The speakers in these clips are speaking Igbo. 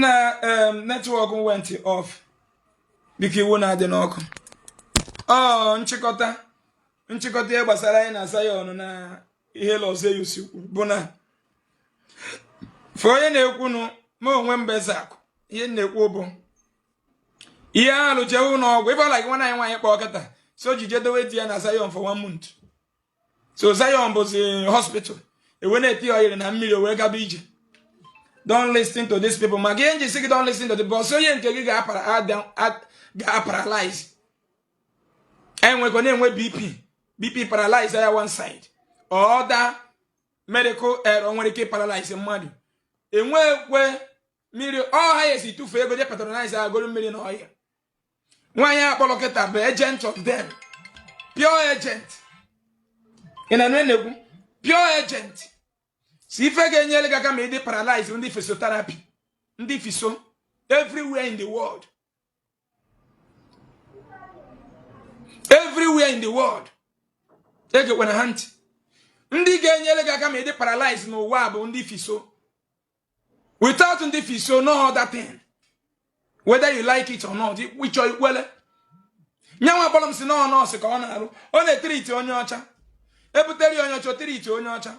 Nna, network went off. Biko, iwu na-adị n'ọkụ. Ọ nchịkọta, nchịkọta ihe gbasara anyị na Zion na ihe Lọzeyus kwuru bụ na for onye na-ekwunu ma onwe m bụ Ezeakụ, ihe m na-ekwu bụ ihe alụ jee ụlọ ọgwụ. Ife ọla gị nwanne anyị nwaanyị kpọọ kịta so ji jedowe di ya na Zion for one month, so Zion bụzi hospital ewe na-eti ya oyiri na mmiri o wee gaba ije. Don't listen to these people. Maka ihe nji sị gị don't listen to the boss, onye nke gị ga-aparalyze, enwekọ na-enwe BP, BP paralyze ya one side or other medical error nwere ike paralyze mmadụ. Enwekwe mmiri ọ ha esi tụfuo ego je patronize agoro mmiri na ọhịa. Nwaanyị akpọrọ kịta bụ agent of them, pure agent. Ị na-anụ na-ekwu pure agent si ife ga-enyere gị aka ma ị dị paralyze, ndị physiotherapy, ndị physio everywhere in the world, everywhere in the world, egekwana ha ntị. Ndị ga-enyere gị aka ma ị dị paralyze n'ụwa bụ ndị physio. Without ndị physio, no other thing, whether you like it or not. Ịchọ ikwele nyanwa kpọrọ m si na nọọsụ ka ọ na-arụ, ọ na-etiriti onye ọcha, ebutere ya onye ọcha, otiriti onye ọcha.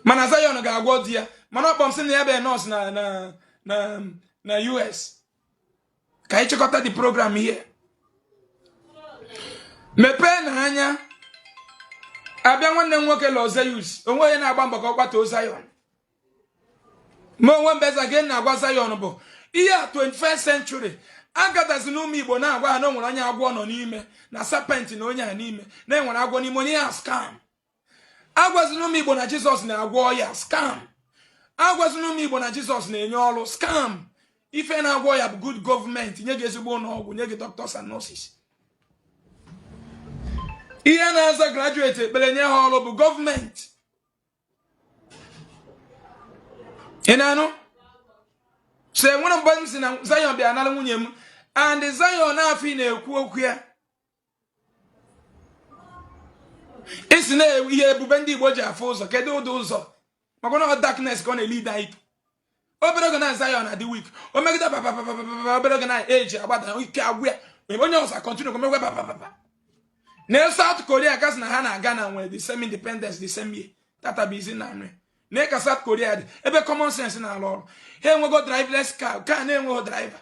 Mana Zion ga-agwọ di ya, mana ọ kpọm sị na ya bụ nọọsụ na na na na US. Ka anyị chịkọta the program here. Mepee na anya abịa. Nwanne m nwoke Lọzeyus onwe onye na-agba mbọ ka ọ kwatuo Zion. Ma onwe m bụ Eze na-agwa Zion bụ ihe a 21st century agadazi na ụmụ Igbo na-agwa ha na o nwere onye agwọ nọ n'ime, na serpent na onye a n'ime, na enwere agwọ n'ime onye ya, scam. Agwazina ụmụ Igbo na Jizọs na-agwọ ọya, scam. Agwazina ụmụ Igbo na Jizọs na-enye ọrụ, scam. Ife na-agwọ ya bụ good gọọmenti nye gị ezigbo ụlọ ọgwụ, nye gị doctors and nurses. Ihe na-aza graduate ekpere nye ha ọrụ bụ gọọmenti. Ị na-anụ? So enwere mgbe m si na Zion bịa nara nwunye m, and Zion afọ ị na-ekwu okwu ya isi na ihe ebube ndị Igbo ji afụ ụzọ, kedu ụdị ụzọ? Maka na darkness ka ọ na-elid anyị. Obere oge na Zion adị weak, o megide papapapapa, obere oge na eji agbada ike agwụ ya, onye ọzọ continue ka omegwe papapapa. Na South Korea kasị na ha na Ghana nwere the same independence the same year, tata bụ izi na anụ na ka South Korea dị ebe common sense na-alụ ọrụ, ha enwego driverless car, ka na-enweghị driver.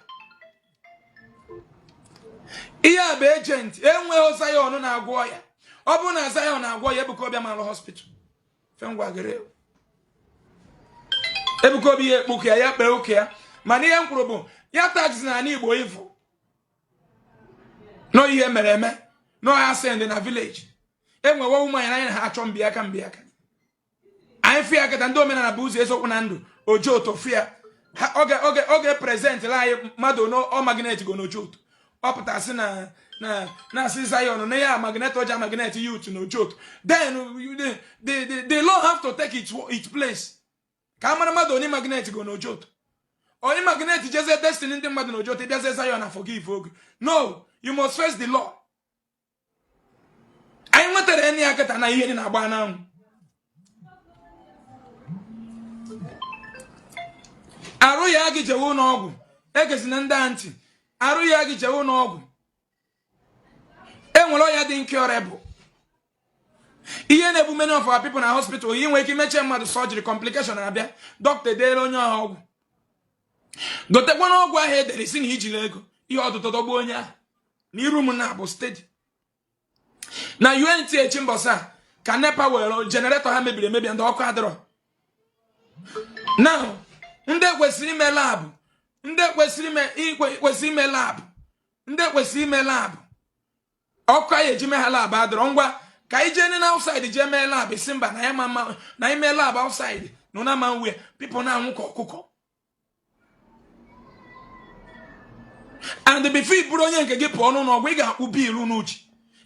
Ihe a bụ agent. Enweghị Zion na-agwọ ya. Ọ bụrụ na Zion na-agwọ ya, Ebuka Obi amalụ hospital fengwagere Ebuka Obi ya ekpuke ya, ya kpee oke ya. Mana ihe m kwuru bụ ya tax na ala Igbo ịvụ nọ ihe mere eme nọ ya send na village enwewe ụmụ anyị anyị ha achọ mbiaka mbiaka anyị fụ ya kịta. Ndị omenala bụ ụzọ eziokwu na ndụ Ojoto fụ ya oge oge oge present la anyị mmadụ ọ magnet go n'Ojoto, ọ pụtasị na na na-asị Zion na ya magnet ọja magnet youth n'Ojoto. Then the law have to take its place ka a mara mmadụ onye magnet go n'Ojoto, onye magnet jezie destiny ndị mmadụ n'Ojoto. Ịbịazie Zion na forgive oge, no, you must face the law. Anyị nwetara enyi ya kịta na ihe dị na-agba n'anwụ. Arụ ya gị jewe ụlọ ọgwụ, egezina ndị a ntị. Arụ ya gị jewe ụlọ ọgwụ. Enwere ọya dị incurable. Ihe na-ebu many of our people na hospital, ihe nwere ike imeche mmadụ surgery, complication abịa, dọkịta edeere onye ahụ ọgwụ, gotekwana ọgwụ ahụ edere si na ijiri ego ihe ọtụtụ dọgbuo onye ahụ. Na iru m na-abụ steady na UNTH mbọsị a ka NEPA were generator ha mebiri emebi, ndị ọkụ adịrọ. Now ndị kwesịrị ime lab, ndị kwesịrị ime kwesịrị ime lab, ndị kwesịrị ime lab, ọkụ anyị eji mee ha lab adịrọ. Ngwa, ka anyị jee na outside jee mee lab, si mba na ya ma na ime lab outside na ụna ma nwe people na-anwụ ka ọkụkọ. And before ị bụrụ onye nke gị pụọ n'ụlọ ọgwụ, ị ga-akwụ bill n'uche.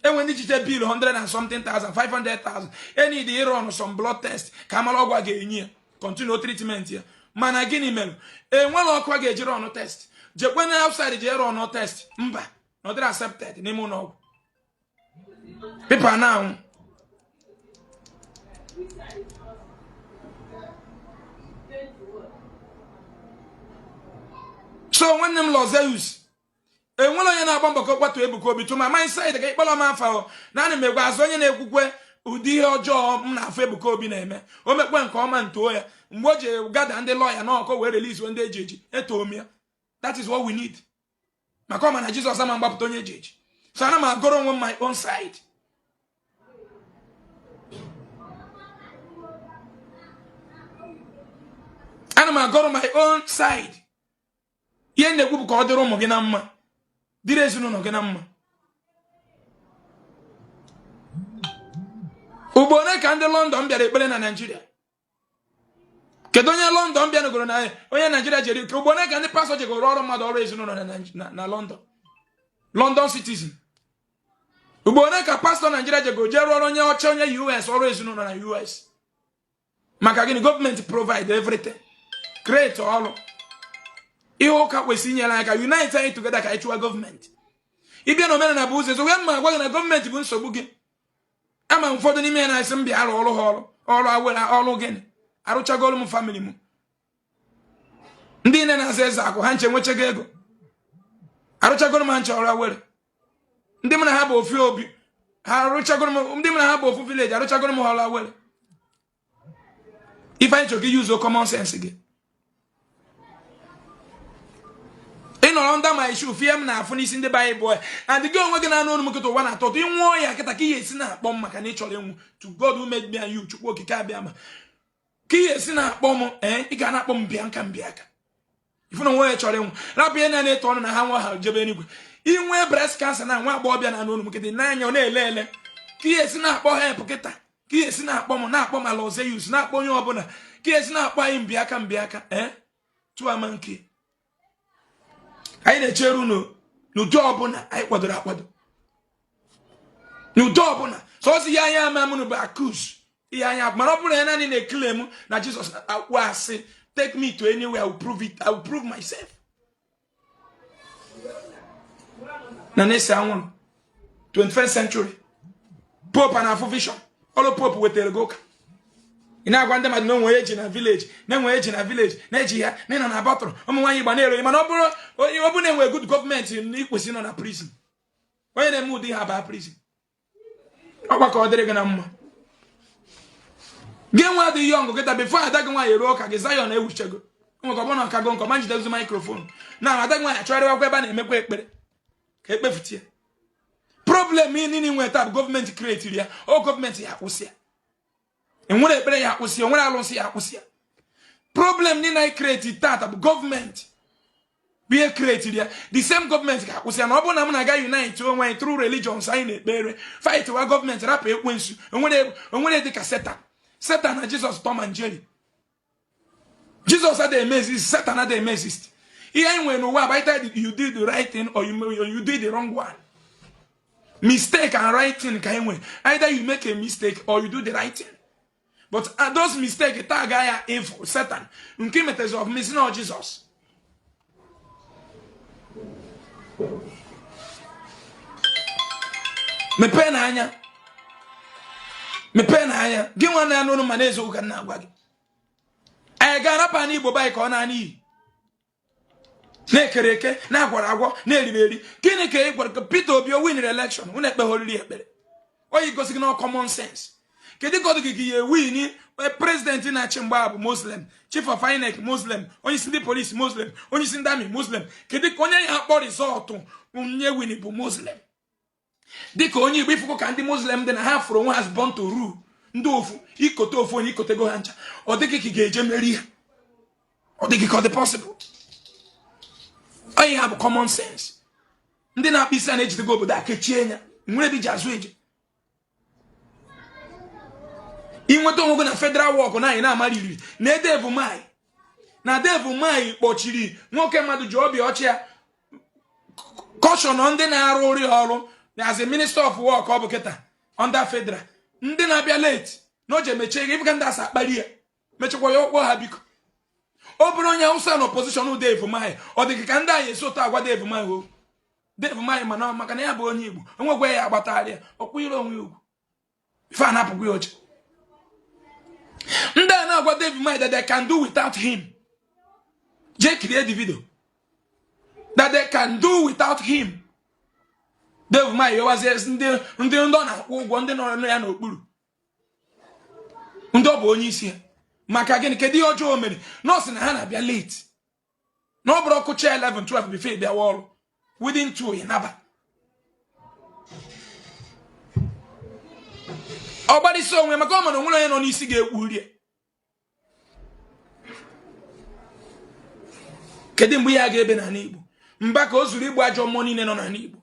Enwe ndị jiche bill 100 and something thousand, 500,000, enid ịrun some blood test ka amara ọgwụ a ga-enye ya, continue treatment ya. Mana gịnị mere enwere ọkụ a ga-eji run test? Jekwe na outside jee run test, mba, na ọ dịrị accepted n'ime ụlọ ọgwụ. People na-anwụ. So nwanne m Lozeus, enwere onye na-agba mbọ ka ọ kwatuo Ebuka Obi tụma my side ka ịkpọrọ m afa na ana m egwe azụ onye na-ekwukwe ụdị ihe ọjọọ m na-afụ Ebuka Obi na-eme. O mekwe nke ọma, ntoo ya. Mgbe o ji gather ndị lawyer na ọkọ wee release ndị eji eji, etoo m ya. That is what we need, maka ọ ma na Jizọs ama mgbapụta onye eji eji. So ana m agọrọ onwe m my own side. Ana m agọrọ my own side. Ihe na-ekwu bụ ka ọ dịrị ụmụ gị na mma, dịrị ezinụlọ gị na mma. Ugbo ole ka ndị London bịara ekpere na Naịjirịa? Kedu onye London bịanugoro na onye Naijiria jere? Ka ugbo ole ka ndị pastọ jegoro ọrụ mmadụ, ọrụ ezinụlọ na London, London citizen? Ugbo ole ka pastọ Naijiria jego jee rụọ ọrụ onye ọcha, onye US, ọrụ ezinụlọ na US? Maka gịnị? Gọọmenti provide everything, create ọrụ. Ihe ụka kwesịrị inyere anyị ka unite anyị together ka anyị chụwa gọọmenti. Ịbịa na omenala bụ ụzọ ezo wee ma agwa gị na gọọmenti bụ nsogbu gị. Ama ụfọdụ n'ime ya na-asị m bịa arụ ọrụ ha, ọrụ ọrụ awere ọrụ gịnị? Arụchagolu m family m. Ndị nne na-aza eze akụ ha nche nwechago ego. Arụchagoro m ha nche ọrụ awere. Ndị m na ha bụ ofu obi ha, arụchagoro m. Ndị m na ha bụ ofu village, arụchagoro m ha ọrụ awere. Ife anyị chọrọ gị use common sense gị. Ị nọrọ ndị ma isi fie m na-afụ n'isi ndị be anyị bụ and gị onwe gị na-anụ ọnụ m kịta. Ụwa na-atọ ụtọ. Ịnwụọ ya kịta, ka ihe esi na-akpọ m maka na ị chọrọ ịnwụ. To God who made me and you, Chukwu Okike abịa ma ka ihe esi na-akpọ m. Ee, ị ga na-akpọ m bịa nka mbịa ka ifu na onwe ya chọrọ ịnwụ. Rapụ ihe na-eto ọnụ na ha nwa ha jebe eluigwe. Inwe breast cancer na nwa agbọghọbịa na anụ ọnụ m kịta n'anya, ọ na-ele ele ka ihe esi na-akpọ help kịta, ka ihe esi na-akpọ m, na-akpọ m Aloysius, na-akpọ onye ọbụla, ka ihe esi na-akpọ anyị mbịaka mbịaka. Ee, tụama nke anyị na-echere unu n'ụdị ọbụla anyị kwadoro akwado, n'ụdị ọbụla. Sọsọ ihe anyị ama mụnụ bụ accuse ihe anya. Mana ọ bụrụ na ya naanị na-ekele m na Jizọs akwụ asị, take me to anywhere, I will prove it. I will prove myself na na-ese anwụrụ. 21st century pope na-afụ vision. Ọrụ pope wetara gị ụka. Ị na-agwa ndị mmadụ na onwe eji na village, na-enwe eji na village, na-eji ya na ịnọ na bọtụrụ ụmụ nwaanyị Igbo na-ero. Mana ọ bụrụ onye ọ bụrụ na-enwe good gọọmenti na ikwesị nọ na prison, onye na-eme ụdị ha baa prison. Ọkwa ka ọ dịrị gị na mma. Gị nwa dị young kịta, before ada gị nwaanyị eruo ụka gị, Zion ewuchego. Nwere ọ bụrụ na ọkago nke ọma njidezi microphone na ada gị nwaanyị achọgharịwakwa ebe a na-emekwa ekpere ka ekpefutie ya. Problem niile nwere taa bụ gọọmenti createri ya. O gọọmenti ya akwụsị ya. Enwere ekpere ya akwụsị ya, enwere alụsị ya akwụsị ya. Problem niile anyị create tata bụ gọọmenti bụ ihe createri ya. The same gọọmenti ga-akwụsị ya. Na ọ bụrụ na m na-aga unite onwe anyị through religions anyị na-ekpere, fight wa gọọmenti, rapụ ekwensu. Onwere dịka Satan. Satan na Jizọs, Tom and Jerry. Jizọs adịghị eme exist, Satan adịghị eme exist. Ihe anyị nwere n'ụwa bụ either you did the right thing or you did the wrong one. Mistake and right thing ka anyị nwere. Either you make a mistake or you do the right thing, but those mistake tag ya evil, Satan. Nke metezi of missing na Jizọs. Mepee n'anya, mepee n'anya gị nwa na anụ ma na-ezo ụka na-agwa gị. Anyị ga-arapụ ana Igbo baanyị ka ọ na-ana iyi na-ekere eke, na-agwara agwọ, na-eriri eri. Gịnị ka ị gwara Peter Obi? O winere election, unu ekpeghoriri ekpere oyi gosi gị na common sense. Kedu ka ọ dị gị ka ya ewin? President na-achị mgbe a bụ Muslim, chief of INEC Muslim, onye isi ndị polisi Muslim, onye isi ndị army Muslim. Kedu ka onye ya akpọ result nye win bụ Muslim? Dịka onye Igbo, ifụkọ ka ndị Muslim dị na ha fụrụ onwe ha as born to rule. Ndị ofu ikote ofu onye ikotego ha ncha. Ọ dịghị ka ị ga-eje meri ya, ọ dịghị ka ọ dị possible. Onye ha bụ common sense. Ndị na-akpa isi a na-ejidego obodo a kechie ya. Nwere ebe iji azụ eje inweta onwe gị na federal work na anyị na-amariri na Dave Umahi, na Dave Umahi kpọchiri nwoke mmadụ ji obi ọchị ya caution ndị na-arụ ụrị ọrụ as a minister of work. Ọ bụ kịta under federal, ndị na-abịa late na o ji emechie ego ịbụka ndị asa akpali ya mechakwa ya ọkpọ ha. Biko, ọ bụrụ onye Hausa na opposition Dave Umahi, ọ dị ka ndị anyị esi ụtọ agwa Dave Umahi o Dave Umahi, mana maka na ya bụ onye Igbo, onwekwa ya agbatagharị ya ọkwụnyere onwe ya ugwu. Ife a na-apụkwa ya oche. Ndị a na-agwa Dave Umahi that they can do without him. Jee kirie the video. That they can do without him. Dave Umahi yọwazie ndị ndị ndị ọ na-akwụ ụgwọ, ndị nọ ya n'okpuru, ndị ọ bụ onye isi ya. Maka gịnị? Kedu ihe ọjọọ o mere? Nọọsụ na ha na-abịa late, na ọ bụrụ ọkụcha 11 12 before bịawa ọrụ, within 2 ị naba. Ọ gbarịsị onwe maka ọ mara onwere onye nọ n'isi ga-ekwu rie. Kedu mgbe ihe ga-ebe n'ala Igbo? Mbaka o zuru igbu ajọ mmụọ niile nọ n'ala Igbo.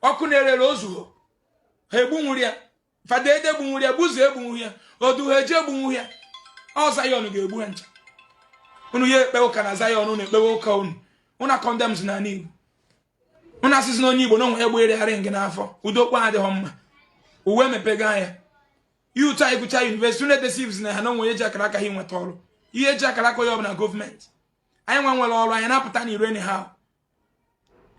Ọkụ na-ere ere o zuho ha egbunwuru ya. Fada Ede egbunwuru ya, Gbuzo egbunwu ya, Odumeje egbunwu ya. Ọ Zion ga-egbu ha ncha. Unu ya ekpe ụka na Zion, unu ekpewe ụka unu. Unu condemns n'ala Igbo. Unu asịsị na onye Igbo na onwe egbe eregharị gị n'afọ. Udo kpa adịghị mma. Uwe emepego anya. Youth anyị gụcha university, unu edeceives na ha na onwe eji akara aka ha inweta ọrụ. Ihe eji akara aka onye ọbụla gọọmenti. Anyị nwa nwere ọrụ, anyị na-apụta n'iro anyhow.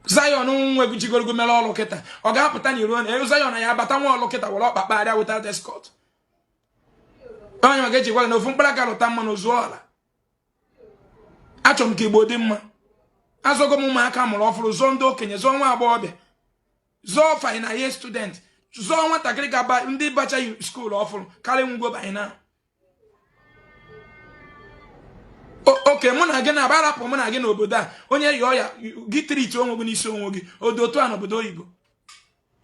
Zion nwe jigorogo mere ọrụ kịta, ọ ga-apụta n'iro na Zion ya abata nwa ọrụ kịta were ọkpa kpagharịa without escort. Onye maka eji gwa gị na ofu mkpụrụ aka lụta mmanụ zuo ọla. Achọrọ m ka Igbo dị mma. Azọgo m ụmụaka mụrụ ọfụrụ, zụọ ndị okenye, zụọ nwa agbọghọbịa, zụọ final year student, zụọ nwatakịrị ga ndị bacha school ọfụrụ karịa ngwo banye na oke mụ na gị na abarapụ mụ na gị n'obodo a. Onye yọọ ya gị treat onwe gị n'isi onwe gị odo otu a n'obodo oyibo.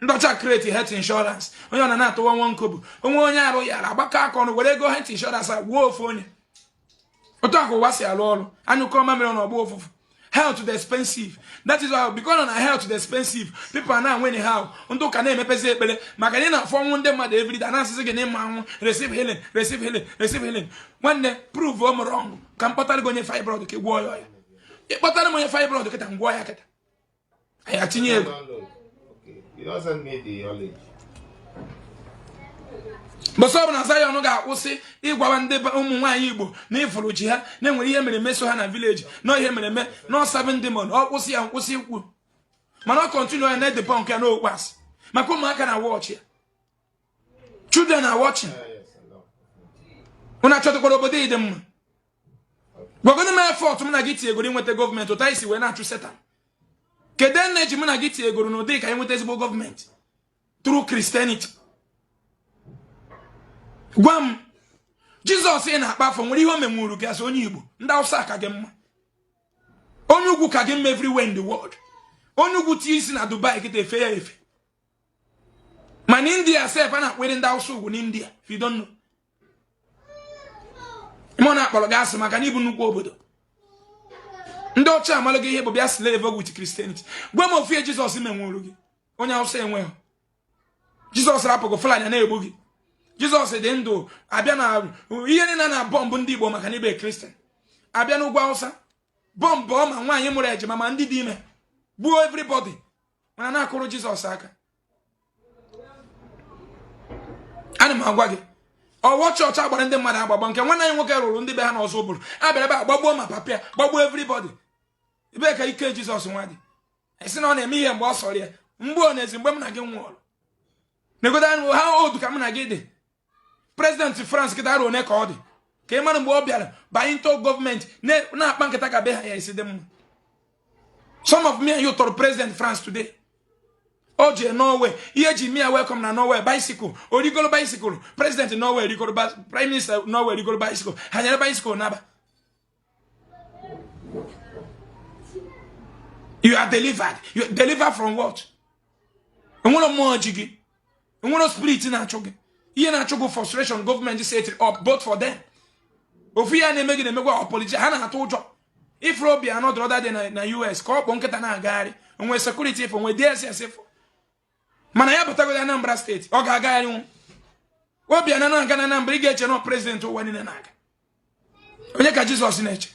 Ndị ọcha create health insurance, onye ọ na na-atụwa nwa nkobu onwe onye arụ yara agbakọ aka ọnụ were ego health insurance a gwuo ofu onye. Otu a ka ụwa si arụ ọrụ. Anyụkọ mamịrị na ọgba ụfụfụ. Health dị expensive. That is why, because na health dị expensive, people are na-anwe anyhow. Ndị ụka na-emepezi ekpere maka na ị na-afụ ọnwụ ndị mmadụ everyday, na-asịsị gị na ịma anwụ, receive healing, receive healing, receive healing. Nwanne, prove m wrong ka m kpọtara gị onye fibroid ka ị gwọọ ya ọya. Ị kpọtara m onye fibroid kịta, m gwọọ ya kịta, anyị atinye ego. Mbọsị ọbụla Zion ga-akwụsị ịgwawa ndị ụmụ nwaanyị Igbo na ịfụrụ ji ha na-enwere ihe mere meso ha na village na ihe mere eme na seven demon, ọ kwụsị ya, nkwụsị ikwu. Mana ọ continue ya na-edepọ nke na okwu asị maka ụmụaka na watch ya. Children are watching. Unu achọtakwara obodo ịdị mma. Gwagodu m effort mụ na gị tinyegoro inweta gọọmenti, ụta isi wee na-achụ Satan. Kedu energy mụ na gị tinyegoro n'ụdị ka anyị nweta ezigbo gọọmenti through Christianity? Gwa m, Jizọs ị na-akpa afọ nwere ihe o menwuru gị as onye Igbo? Ndị Hausa ka gị mma, onye ugwu ka gị mma everywhere in the world. Onye ugwu tie isi na Dubai kịta, efe ya efe. Mana India sef, a na-akpịrị ndị Hausa ugwu n'India. If you don't know, ime na-akpọrọ gị asị maka na ịbụ nnukwu obodo. Ndị ọcha amara gị ihe bụ bịa slave with Christianity. Gwa m ofu ihe Jizọs menwuru gị onye Hausa enweghị. Jizọs rapụgo Fulani na-egbu gị. Jizọs dị ndụ abịa na ihe niile na bọmbụ ndị Igbo maka na ibe Christian. Abịa n'ugwu Hausa, bọmbụ ma nwaanyị mụrụ ejima ma ndị dị ime, gbuo everybody, mana na-akụrụ Jizọs aka. Ana m agwa gị, ọwọ chọọchị agbara ndị mmadụ agbagba nke nwanne anyị nwoke rụrụ ndị be ha n'ọzọ ụbụrụ abịara ebe a gbagbuo ma papịa, gbagbuo everybody. Ebe ka ike Jizọs nwa dị? Esi na ọ na-eme ihe mgbe ọ sọrọ ya, mgbe ọ na-ezi mgbe m na gị nwụọrọ negodo anya ha odu ka m na gị dị. President France kịta arụ one ka ọ dị ka ị mara mgbe ọ bịara banye into gọọmenti na-akpa nkata ka be ha ya esi dị mma. Some of me and you tọrọ president France today. O jee Norway, ihe eji mia welcome na Norway, bicycle origoro bicycle. President Norway rigoro, prime minister Norway rigoro bicycle, ha nyere bicycle naba. You are delivered. You are delivered from what? Enwere mmụọ ji gị, enwere spirit na-achụ gị. Ihe na-achụ gị frustration gọọmenti set up both for them. Ofu ihe a na-eme gị na-emegwa ọpoliti ha na-atụ ụjọ. Ifuru Obiano the other day na US ka ọ kpọ nkịta na-agagharị, onwe security ifo, onwe DSS ifo, mana ya batagodo Anambra steeti, ọ ga-agagharị nwu. Obiano na-aga na Anambra, ị ga-eche na president ụwa niile na-aga. Onye ka Jizọs na-eche?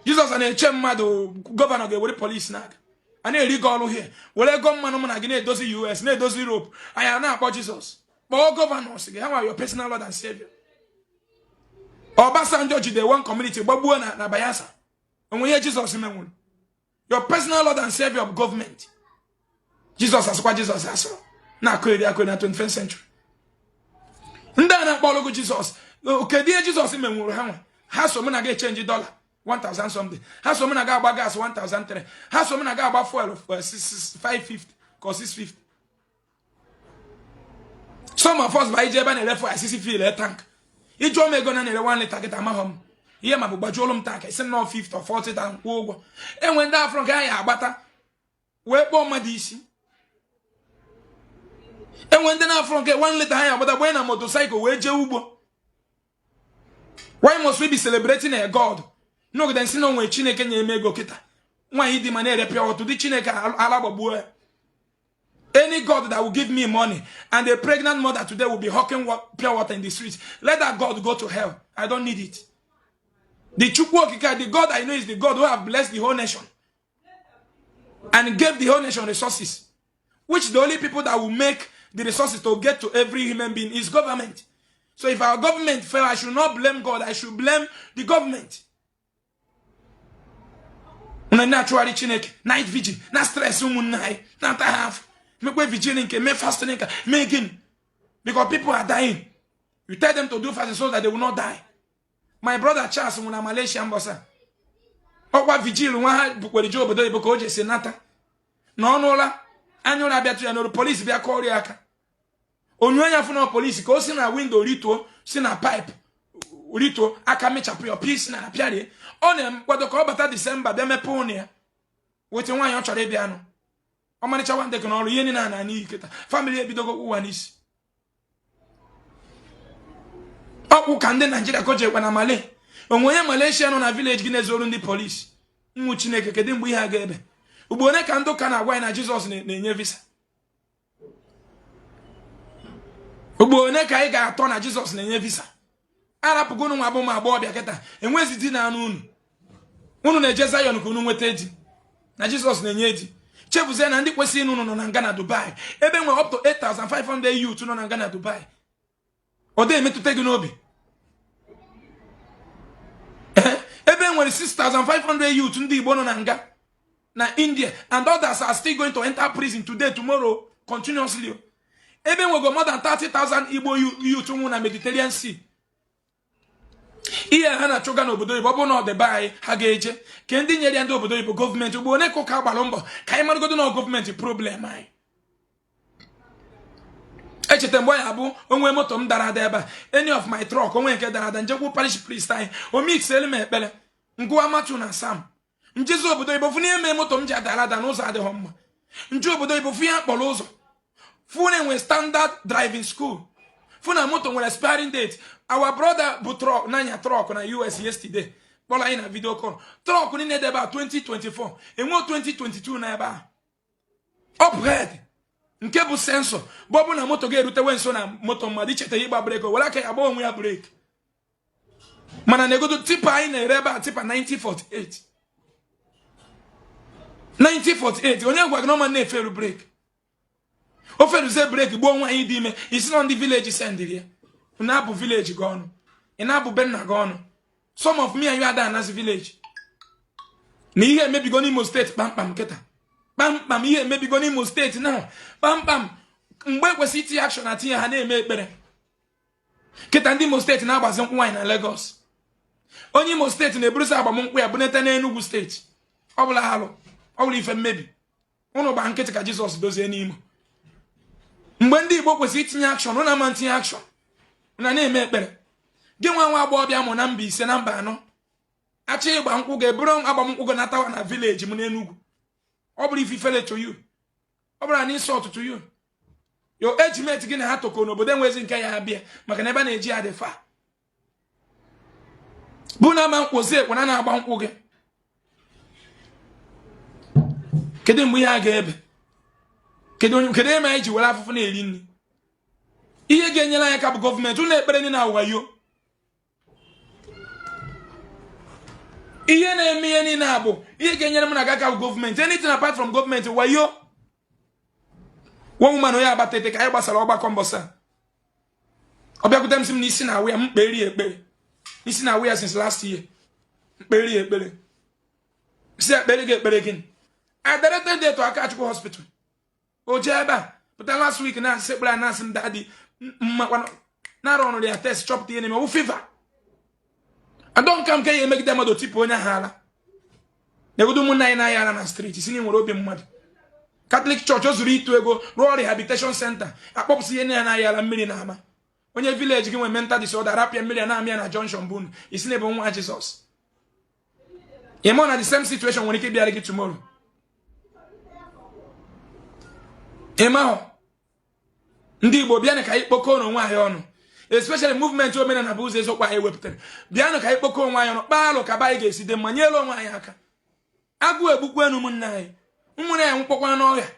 Jizọs na-eche mmadụ gọvanọ ga-ewere polisi na-aga a na-eri gị ọrụ hie were ego mmanụ mụ na gị na-edozi US, na-edozi Europe. Anyị na-akpọ Jizọs, kpọọ gọvanọ gị ha nwa your personal Lord and Savior. Obasanjo jide one community gbagbuo na Bayelsa, onwe ihe Jizọs menwuru. Your personal Lord and Savior of government. Jizọs asịkwa Jizọs asịrọ na-akụ eri akụ na 21st century. Ndị a na-akpọ ọlụgụ Jizọs, kedu ihe Jizọs menwuru ha nwa? Ha so mụ na gị echange dollar, 1000 something. Ha so m na ga agba gas 1003. Ha so m na ga agba fuel 550 ka 650. Some of us ba ije ebe a na-ere fuel, asịsị fill tank. Ịjụọ m ego na na-ere 1 liter kịta, amaghọ m ihe ma bụ gbajuolu m tank, isi nọ 50 or 40 tank, kwụọ ụgwọ. Enwe ndị afro nke anyị agbata wee kpọọ mmadụ isi. Enwe ndị na-afro nke 1 liter anyị agbata gbanye na motorcycle wee jee ugbo. Why must we be celebrating a God n'ogide nsị na onwe Chineke nye eme ego kịta? Nwaanyị dị ma na-ere pure water, dị Chineke ala gbagbuo ya. Any God that will give me money and a pregnant mother today will be hawking pure water in the streets, let that God go to hell. I don't need it. The Chukwu Okike, the God I know, is the God who have blessed the whole nation and gave the whole nation resources, which the only people that will make the resources to get to every human being is government. So if our government fail, I should not blame God. I should blame the government. Unu na-achụgharị Chineke, night vigil na stress ụmụnne anyị na-ata ha afọ, mekwe vigil nke mee fasting nke mee gịnị? Because people are dying, you tell them to do fasting so that they will not die. My brother Charles nwụ na Malaysia mbọsa ọkwa vigil nwa ha bukwere je obodo oyibo ka o jesi nata na ọnụ ụra anya ụra bịatụ ya n'oru, polisi bịa kọrọ ya aka onye anya fụ na polisi ka o si na window rituo, si na pipe rituo, aka mechapụ ya pis na apịarie. Ọ na-akwado ka ọ bata Disemba bịa mepee ụnụ ya weta nwaanyị ọ chọrọ ịbịa nụ. Ọmarịcha nwandị ka n'ọrụ ihe niile na n'iyi kịta, family ebidogo ụwa n'isi ọkwụ ka ndị Naijiria ka o jekwa na Malay. Onwe onye Malaysia nọ na village gị na-ezoru ndị polisi mmụ Chineke. Kedu mgbe ihe a ga-ebe? Ugbo one ka ndị ụka na-agwa anyị na Jizọs na-enye visa? Ugbo one ka anyị ga-atọ na Jizọs na-enye visa? Arapụgo unu nwa bụ ụmụ agbọghọbịa kịta enwezi di na anụ unu. Unu na-eje Zion ka unu nweta di na Jizọs na-enye di, chefuzie na ndị kwesịrị ịnụ unu nọ na nga na Dubai, ebe nwere up to 8500 youth nọ na nga na Dubai. Ọ dị emetụta gị n'obi? Ebe nwere 6500 youth ndị Igbo nọ na nga na India, and others are still going to enter prison today, tomorrow, continuously. Ebe nwego more than 30,000 Igbo youth nwụ na Mediterranean Sea. Ihe ha na-achụga n'obodo oyibo, ọ bụrụ na ọ dị be anyị, ha ga-eje ke ndị nyere ya ndị obodo oyibo gọọmenti. Ugbo one ka ụka gbara mbọ ka anyị maragodo na gọọmenti problem anyị. Echeta mgbe ya bụ onwe moto m dara ada ebe a, any of my truck onwe nke dara ada, njekwu parish priest anyị, o mix elu m ekpere ngụwa Matthew na Psalm, njezi obodo oyibo fụ n'ime moto m ji adara ada n'ụzọ adịghị mma. Nje obodo oyibo fụ ya kpọrọ ụzọ, fụ na enwe standard driving school, fụ na moto nwere expiring date. Our brother bụ truck n'anya truck na US yesterday kpọrọ anyị na video call. Truck niile dị ebe a 2024, enwe 2022 na ebe a uphead nke bụ sensor bụ ọ bụ na moto ga-erutewe nso na moto mmadụ, icheta ịgba brake, were aka ya agba onwe ya brake. Mana na-egodo tipper anyị na-ere ebe a, tipper 1948, 1948, onye gwa gị na ọma na-eferu brake? O feruzie brake gbuo nwaanyị dị ime, isi nọ ndị village sendịrị ya. Na-abụ village gị ọnụ, ị na-abụ be nna gị ọnụ. Some of me and you ada anazi village na ihe emebigo n'Imo Steeti kpamkpam kịta, kpamkpam. Ihe emebigo n'Imo Steeti na kpamkpam. Mgbe ekwesịrị itinye action atinye, ha na-eme ekpere. Kịta ndị Imo Steeti na-agbazi nkwụ nwaanyị na Lagos. Onye Imo Steeti na-eburusi agbamnkwụ ya bunete n'Enugu Steeti. Ọ bụla alụ, ọ bụla ife mmebi. Ụnụ gba nkịtị ka Jizọs dozie n'Imo. Mgbe ndị Igbo kwesịrị itinye action, ụnụ ama ntinye action na na-eme ekpere. Gị nwa nwa agbọghọbịa mụ na mba ise na mba anọ achọ ịgba nkwụ, ga-eburu agbamnkwụ gị natawa na village m n'Enugu. Ọ bụrụ ife ifele to you, ọ bụrụ na insult to you. Your age mate gị na ha tokọ n'obodo enwezi nke ya abịa maka na ebe a na-eji ya dị fa bụ na ama nkwụzi ekwe na na-agba nkwụ gị. Kedu mgbe ihe a ga-ebe? Kedu eme anyị ji were afụfụ na-eri nri? Ihe ga-enyere anyị aka bụ gọọmenti. Ụlọ ekpere ndị na-awayo ihe na-eme ihe niile a bụ ihe ga-enyere m na aka bụ gọọmenti. Anything apart from gọọmenti, wayo. Nwa woman onye Abatete ka anyị gbasara ọgbakọ mbọsa, ọ bịakwute m sị m n'isi na-awụ ya, m kperi ekpere. Isi na-awụ ya since last year, m kperi ekpere, si ekpere gị ekpere gịnị? I directed there to Akachukwu Hospital. O jee ebe a pụta last week na-asị ekpere a, na-asị m daddy mmakwa na-arụ ọrụ ya test, chọpụta ihe na-eme, ọwụ fever. Adọ nka nke ya emegide mmadụ tipụ onye ahụ ala. Negodo ụmụnna anyị na-aya ara na street, si na nwere obi mmadụ. Catholic Church o zuru ịtụ ego rụọ rehabilitation center, akpọpụsị ihe na na-aya ala mmiri na ama. Onye village gị nwere mental disorder, rapịa mmiri a na-amị ya na junction bụ unu, isi na ebe nwa Jizọs. Ịma na the same situation nwere ike ịbịara gị tomorrow. Ịma hụ ndị Igbo, bịanụ ka anyị kpokọọ n'onwe anyị ọnụ, especially movement omenala bụ ụzọ eziokwu anyị wepụtara. Bịanụ ka anyị kpokọọ onwe anyị ọnụ, kpaa alụ ka be anyị ga-esi dị mma, nyere onwe anyị aka. Agụụ egbukwa ụmụnne anyị, ụmụnne anyị nwụkpọkwa n'ọrịa.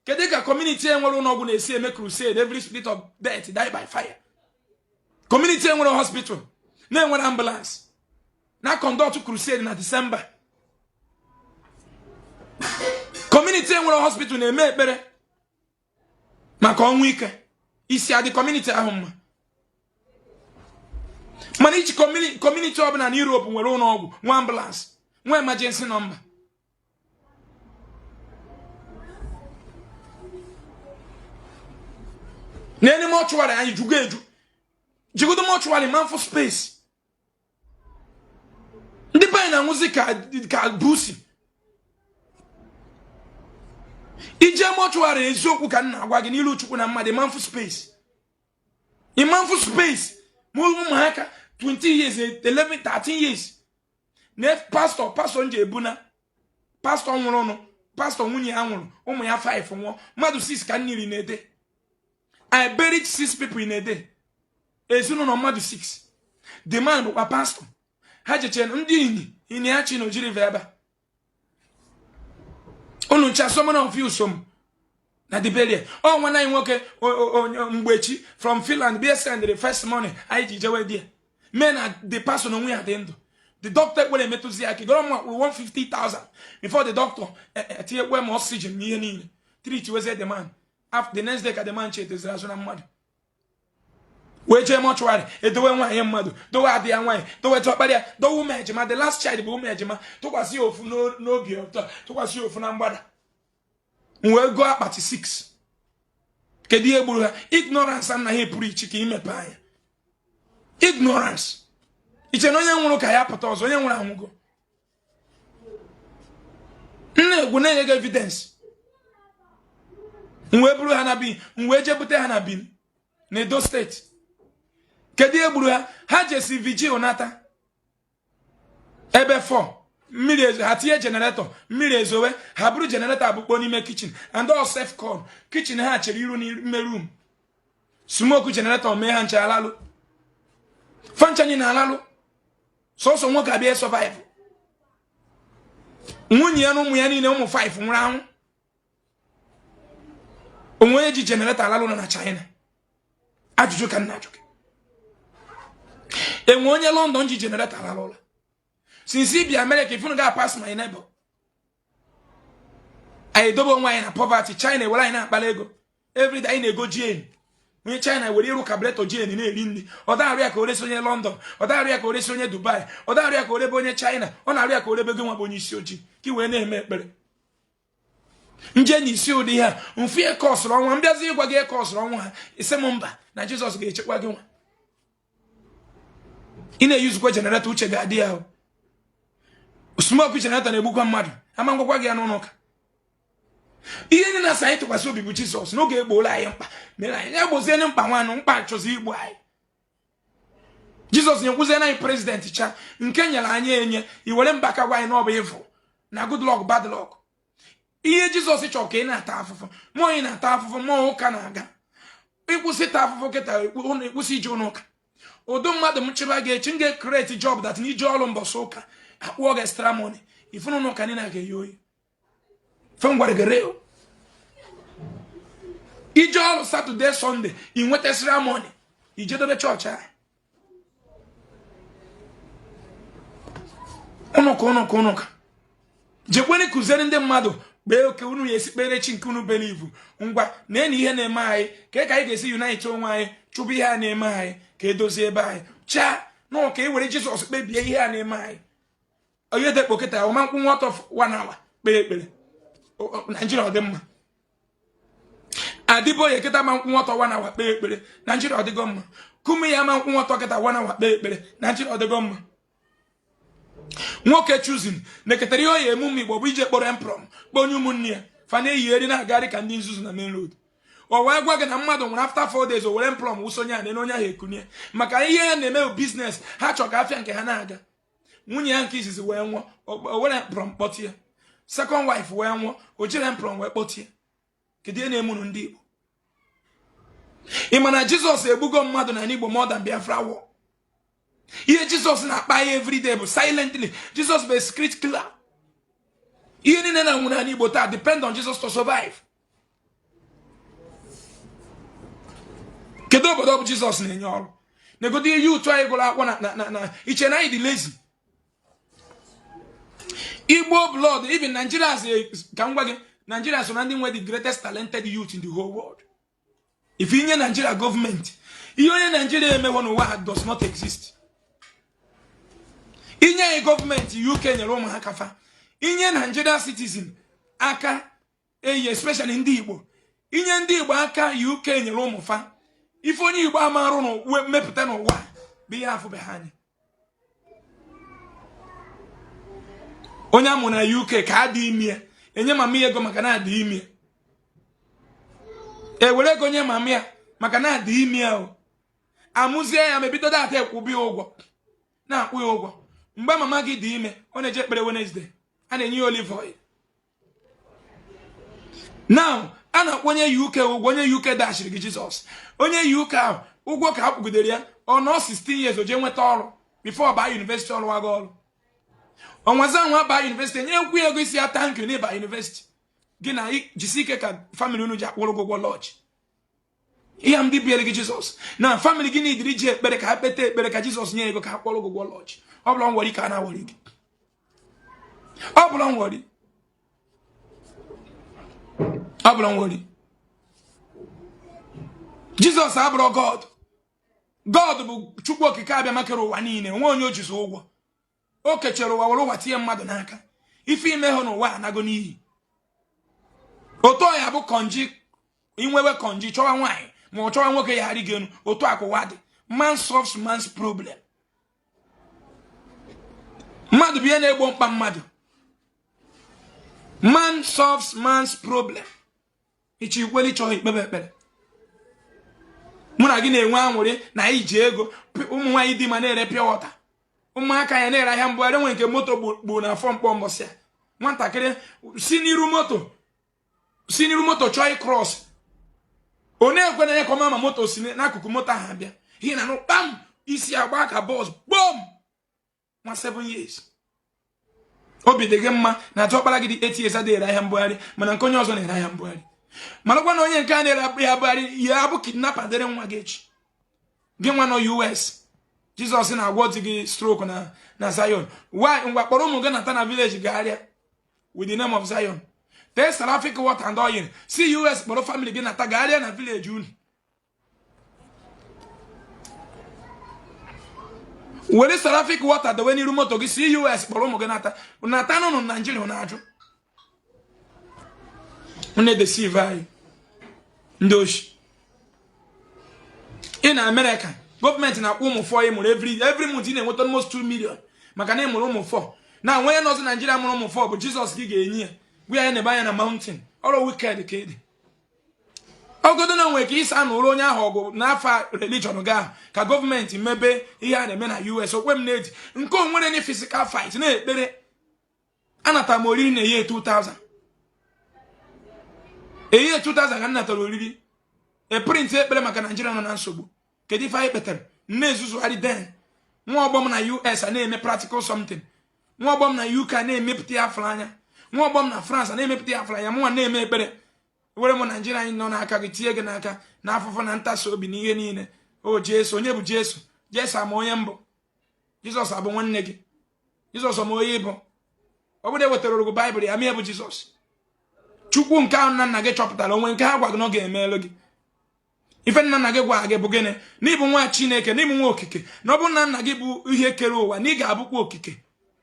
Kedu ka community enwere ụlọ ọgwụ na-esi eme crusade, every spirit of death die by fire? Community enwere hospital, na-enwere ambulance, na conduct crusade na December. Community enwere hospital na-eme ekpere maka ọnwụ ike. Isi adị community ahụ mma? Mana ichi community ọbụla na Europe nwere ụlọ ọgwụ, nwa ambulance, nwa emergency number. N'elu mortuary anyị jugo eju, jigodo mortuary manfụ space. Ndị be anyị na-anwụzi ka busi ije mortuary. Eziokwu ka m na-agwa gị n'ilu Chukwu na mmadụ, ịmanfụ space, ịmanfụ space. Ma ụmụaka 20 years, 11, 13 years na pastor nje ebuna pastor nwụrụ ọnụ, pastor nwunye ya nwụrụ, ụmụ ya 5 nwụọ, mmadụ 6 ka mmiri na-ede. I buried 6 people in a day. Ezinụlọ mmadụ 6. The man bụkwa pastor. Ha jechere ndị ini ini ha chi na ojiri ebe a unu ncha. So many of you so m na the burial. Ọ nwanne anyị nwoke Mgbechi from Finland bịa send the first money anyị ji jewe die mee na the pastor na onwe ya dị ndụ. The doctor ekwere emetụzi aka gọrọ m kwụrụ 150,000 before the doctor etinyekwe m oxygen na ihe niile, treat wezie the man. After the next day ka the man cheteziri azụ na mmadụ wee jee mortuary, edowe nwaanyị mmadụ, dowe adị ya nwaanyị, dowe tọkpara ya, dowe ụmụ ejima. The last child bụ ụmụ ejima, tụkwasị ya ofu n'obi ọtọ, tụkwasị ya ofu na mgbada. M wee gụọ akpati 6. Kedu ihe gburu ha? Ignorance anaghị pụrụ iche ka imepe anya. Ignorance. Iche na onye nwụrụ ka ya pụta ọzọ? Onye nwụrụ anwụgo. Nna egwu na-enye gị evidence. M wee buru ha na bi, m wee jee bute ha na Benin na Edo State. Kedu ihe gburu ha? Ha jesi vigil nata ebe 4, mmiri ezo, ha tinye generator, mmiri ezowe, ha buru generator abụkpo n'ime kitchen, and all self con kitchen ha chere iru n'ime room. Smoke generator mee ha nche alalụ, fanchani na alalụ. Sọsọ nwoke abịa survive, nwunye ya na ụmụ ya niile, ụmụ 5 nwụrụ anwụ. Onwe onye ji generator alalụ nọ na China? Ajụjụ ka nna ajụ gị. Enwe onye London ji generator alalụ ụlọ since bi America? If unu ga pass my neighbor, anyị edobe onwe anyị na poverty. China ewere anyị na-akpara ego everyday. Anyị na-ego gen. Onye China were ịrụ carburetor gen na-eri nri. Ọ darụ ya ka o resi onye London, ọ darụ ya ka o resi onye Dubai, ọ darụ ya ka o rebe onye China, ọ na-arụ ya ka o rebe gị nwa bụ onye isi ojii, ka ị wee na-eme ekpere nje na isi ụdị ha mfu. Eke ọsụrụ ọnwa mbịazi ịgwa gị eke ọsụrụ ọnwa ha, isi m mba, na Jizọs ga-echekwa gị. Nwa ị na-eyuzukwa generator, uche ga-adị ya. Smoke generator na-egbukwa mmadụ. Ama ngwakwa gị ya n'ụlọ ụka. Ihe ndị na-asa anyị tụkwasị obi bụ Jizọs n'oge egbola anyị mkpa mere anyị ya gbozie mkpa nwanụ mkpa chọzi igbu anyị. Jizọs nyekwuzie anyị president cha nke nyere anyị enye iwere mbaka gwa anyị na ọ bụ ịvụ na good luck, bad luck. Ihe Jizọs chọrọ ka ị na-ata afụfụ, mmụọ ị na-ata afụfụ, mmụọ ụka na-aga ịkwụsị ịta afụfụ kịta, ịkwụsị ije ụlọ ụka. Ụdị mmadụ m chịba gị echi, m ga-create job that na ije ọrụ mbọsị ụka, akwụọ gị extra money. Ifunu ụka niile ga-eyi oyi fe ngwara gị reo. Ije ọrụ Saturday, Sunday, ị nweta extra money, ije dobe chọọchị ahụ. Ụnụka, ụnụka, ụnụka, jekwere kụziere ndị mmadụ kpee oke unu ya esi kpere chi nke unu believe. Ngwa na ihe na-eme anyị ka anyị ga-esi unite onwe anyị chụbụ ihe a na-eme anyị, ka edozie ebe anyị chaa nọ, ka e were Jizọs kpebie ihe a na-eme anyị. Onye dekpo kịta ọma nkwụ nwata of one hour kpee ekpere, Naijiria ọ dị mma. Adịboye kịta ma nkwụ nwata one hour kpee ekpere, Naijiria ọ dịgo mma. Kumi ya ma nkwụ nwata kịta one hour kpee ekpere, Naijiria ọ dịgo mma. Nwoke choosing na-eketara ihe ọ ya eme ụmụ Igbo bụ ije kpọrọ emprom kpọọ onye ụmụnne ya fa na-eyigheri na-agagharị ka ndị nzuzu na main road. O wee gwa gị na mmadụ nwụrụ after 4 days, o were emprom wụsa onye a na onye ahụ ekunie maka ihe ya na-eme bụ business. Ha chọrọ ka afịa nke ha na-aga. Nwunye ya nke izizi wee nwụọ, o were emprom kpọtie. Second wife wee nwụọ, o jiri emprom wee kpọtie. Kedu ihe na-eme unu ndị Igbo? Ị ma na Jizọs egbugo mmadụ na Igbo more than Biafra war? Ihe Jizọs na-akpa ya everyday bụ silently. Jizọs bụ a secret killer. Ihe niile na nwụrụ n'ala Igbo taa depend on Jesus to survive. Kedu obodo ọ bụ Jizọs na-enye ọrụ? Negodo ihe youth anyị gụrụ akwụkwọ na iche na anyị dị lazy. Igbo blood, even Nigeria, ka m gwa gị, Nigeria so na ndị nwe the greatest talented youth in the whole world. If inye Nigeria gọọmenti, ihe onye Nigeria emewo n'ụwa does not exist. Inye anyị gọọmenti UK nyere ụmụ ha kafa inye Nigeria citizen aka eyi, especially ndị Igbo. Inye ndị Igbo aka UK nyere ụmụ fa, ife onye Igbo amarụ na mmepụta n'ụwa bụ ihe afụbeghị anya. Onye amụ na UK ka adị ime, enye mama ya ego maka na adị ime, ewere ego nye mama ya maka na adị ime ya. O amụzie ya ma ebido data ekwubi ya ụgwọ, na-akwụ ya ụgwọ. Mgbe mama gị dị ime, ọ na-eje ekpere Wednesday, a na-enye ya olive oil. Now a na-akwụ onye UK ụgwọ. Onye UK dashiri gị Jizọs. Onye UK ahụ, ụgwọ ka a kwụgidere ya. Ọ nọ 16 years, o jee nweta ọrụ before baa university. Ọrụ wago ọrụ ọnwazi nwa baa university, nye ekwu ego isi ya thank you n'ịba university gị na jisi ike ka family unu ji akwụrụ gị ụgwọ lodge. Ihe ndị biere gị Jizọs na family gị n'idiri ji ekpere ka ha kpete ekpere ka Jizọs nye ego ka ha kwụrụ gị ụgwọ lodge. Ọ bụla nwere ka a na-awọrị gị, ọ bụla nwere, ọ bụla nwere. Jizọs abụrụ God. God bụ Chukwu Okike abịa makere ụwa niile, onwe onye o jizi ụgwọ. O kechara ụwa, were ụwa tinye mmadụ n'aka. Ife ime hụ n'ụwa anago n'iyi. Otu ya bụ kọnji inwewe kọnji chọwa nwaanyị ma ọ chọwa nwoke ya arị gị enu. Otu akụwa dị, man solves man's problem. Mmadụ bụ ihe na-egbo mkpa mmadụ. Man solves man's problem. Ichi ikweli chọghị ikpebe ekpere, mụ na gị na-enwe aṅụrị na anyị ji ego. Ụmụ nwaanyị di ma na-ere pure water, ụmụaka ya na-ere ahịa mbugharị. Nwe nke moto gburu na afọ mkpọ mbọsị a, nwatakịrị si n'iru moto chọọ ịcross, ọ na-ekwe na ya ka ọma ma moto si n'akụkụ moto ahụ abịa ihe na kpam, isi agba ka bọs gbom. Nwa 7 years. Obi dị gị mma na atụ ọkpara gị dị 8 years adịghị ere ahịa mbugharị, mana nke onye ọzọ na-ere ahịa mbugharị. Marakwa na onye nke a na-ere ahịa mbugharị ya abụ kidnapper dịrị nwa gị echi. Gị nwa nọ US, Jizọs na-agwọ di gị stroke na Zion. Why? Ngwa, kpọrọ ụmụ gị nata na village, gagharịa with the name of Zion. Tee seraphic water and oil, si US kpọrọ family gị nata, gagharịa na village unu. Were seraphic water dowe n'iru moto gị, si US kpọrọ ụmụ gị nata, nata n'ụnụ Naijiria. Na-ajụ na-edeceive anyị ndị oshi. Ị na Amerịka, gọọmenti na-akwụ ụmụ 4 ị mụrụ every month. Ị na-enweta almost 2 million maka na ị mụrụ ụmụ 4. Na onye nọzi Naijiria mụrụ ụmụ 4 bụ Jizọs gị ga-enye ya, gwa ya na-ebe anya na mountain. Ọrụ wicked ka ịdị ogodo na nwere ka ịsa nụrụ onye ahụ ọgụ n'afọ religion gị ahụ ka gọọmenti mebe ihe a na-eme na US. Okwe m na-eji nke onwere ni physical fight na-ekpere. Anatara m oriri na eye 2000, eye 2000 ka m natara oriri e print ekpere maka Naijiria nọ na nsogbu. Kedu ife anyị kpetara? Na-ezuzugharị den nwa ọgbọ m na US a na-eme practical something, nwa ọgbọ m na UK a na-emepụta ya afọ anya, nwa ọgbọ m na France a na-emepụta ya afọ anya. Mụnwa na-eme ekpere were m Naijiria anyị nọ n'aka gị, tinye gị n'aka na afụfụ na ntasi obi na ihe niile. O Jesu, onye bụ Jesu? Jesu ama onye mbụ. Jizọs abụ nwanne gị. Jizọs ama onye ịbụ. Ọ bụrụ ewetara ogo Baịbụl ya mee bụ Jizọs Chukwu nke ahụ nna nna gị chọpụtara onwe nke ha gwa gị na ọ ga-emeelu gị. Ife nna nna gị gwara gị bụ gịnị? Na ịbụ nwa Chineke, na ịbụ nwa okike, na ọ bụrụ na nna gị bụ ihe kere ụwa, na ị ga-abụkwa okike.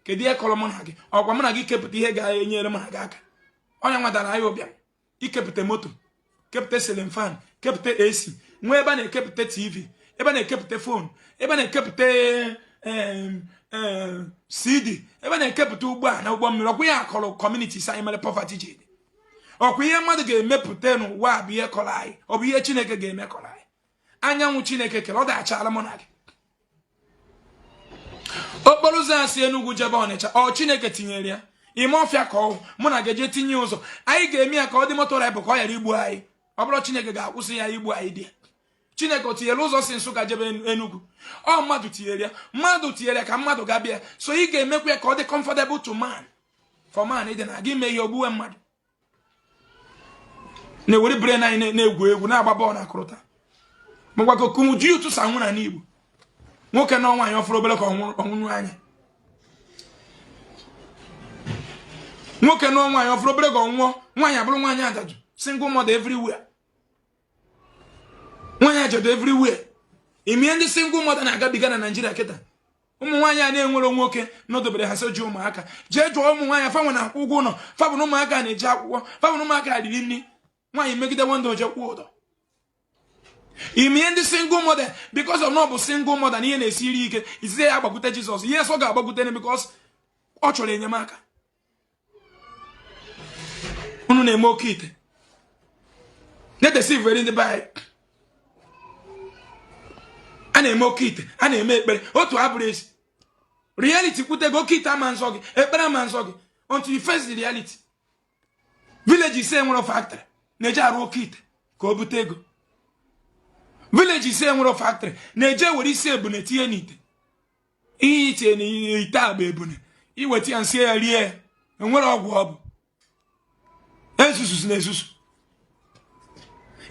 Kedu ihe kọrọ mụ na gị? Ọkwa mụ na gị kepụta ihe ga-enyere mụ na gị aka. Onye nwetara anyị ụbịam ikepụta moto, kepụta ceiling fan, kepụta AC, nwee ebe a na-ekepụta TV, ebe a na-ekepụta phone, ebe a na-ekepụta CD ebe na-ekepụta ụgbọ a na ụgbọ mmiri. Ọkwa ihe akọrọ communities anyị mere poverty ji dị. Ọkwa ihe mmadụ ga-emepụta n'ụwa a bụ ihe kọrọ anyị. Ọ bụ ihe Chineke ga-eme kọrọ anyị. Anyanwụ Chineke kere, ọ dachara mụ na gị. Okporo ụzọ a si Enugu jebe Ọnịcha, ọ Chineke tinyere ya ime ọfịa ka ọ mụ na ga-eje tinye ụzọ. Anyị ga-eme ya ka ọ dị motorable, ka ọ ghara igbu anyị. Ọ bụrụ Chineke ga-akwụsị ya igbu anyị dị. Chineke o tinyere ụzọ si Nsụka jebe Enugu? Ọ mmadụ tinyere ya. Mmadụ tinyere ya ka mmadụ ga-abịa. So ị ga-emekwa ya ka ọ dị comfortable to man, for man ịdị na gị ime ihe ogbuwe mmadụ na-ewere brain anyị na-egwu egwu, na-agba bọọlụ na akụrụta mgbago ji ụtụsa nwụ na n'Igbo. Nwoke na nwaanyị ọfụrụ obere ka ọnwụnụ anya. Nwoke na nwaanyị ọfụrụ obere ka ọnwụọ. Nwaanyị abụrụ nwaanyị ajadu, single mother everywhere, nwaanyị ajadu everywhere. Imie ndị single mother na-agabiga na Naijiria kịta. Ụmụ nwaanyị a na-enwere nwoke nọdobere ha soji ụmụaka. Jee jụọ ụmụ nwaanyị fa nwe na-akwụ ụgwọ ụlọ, fa bụ na ụmụaka na-eje akwụkwọ, fa bụ na ụmụaka riri nri. Nwaanyị megide nwandụ oje kwụọ ụdọ. Imie ndị single mother, because of na ọ bụ single mother na ihe na-esiri ike, izize ya agbakwute Jizọs. Ihe sọ ga-agbakwute because ọ chọrọ enyemaka. Unu na-eme oke ite na-edesiveri ndị be anyị. A na-eme oke ite, a na-eme ekpere otu abụrụ ezi reality kwute gị. Oke ite ama nzọ gị, ekpere ama nzọ gị until you face the reality. Village ise nwere factory na-eje arụ oke ite ka o bute ego. Village ise nwere factory na-eje were isi ebune tinye n'ite. Ihe iche na ite a bụ ebune, iweta ya nsị ya rie ya, enwere ọgwụ ọ bụ ezuzu na ezuzu.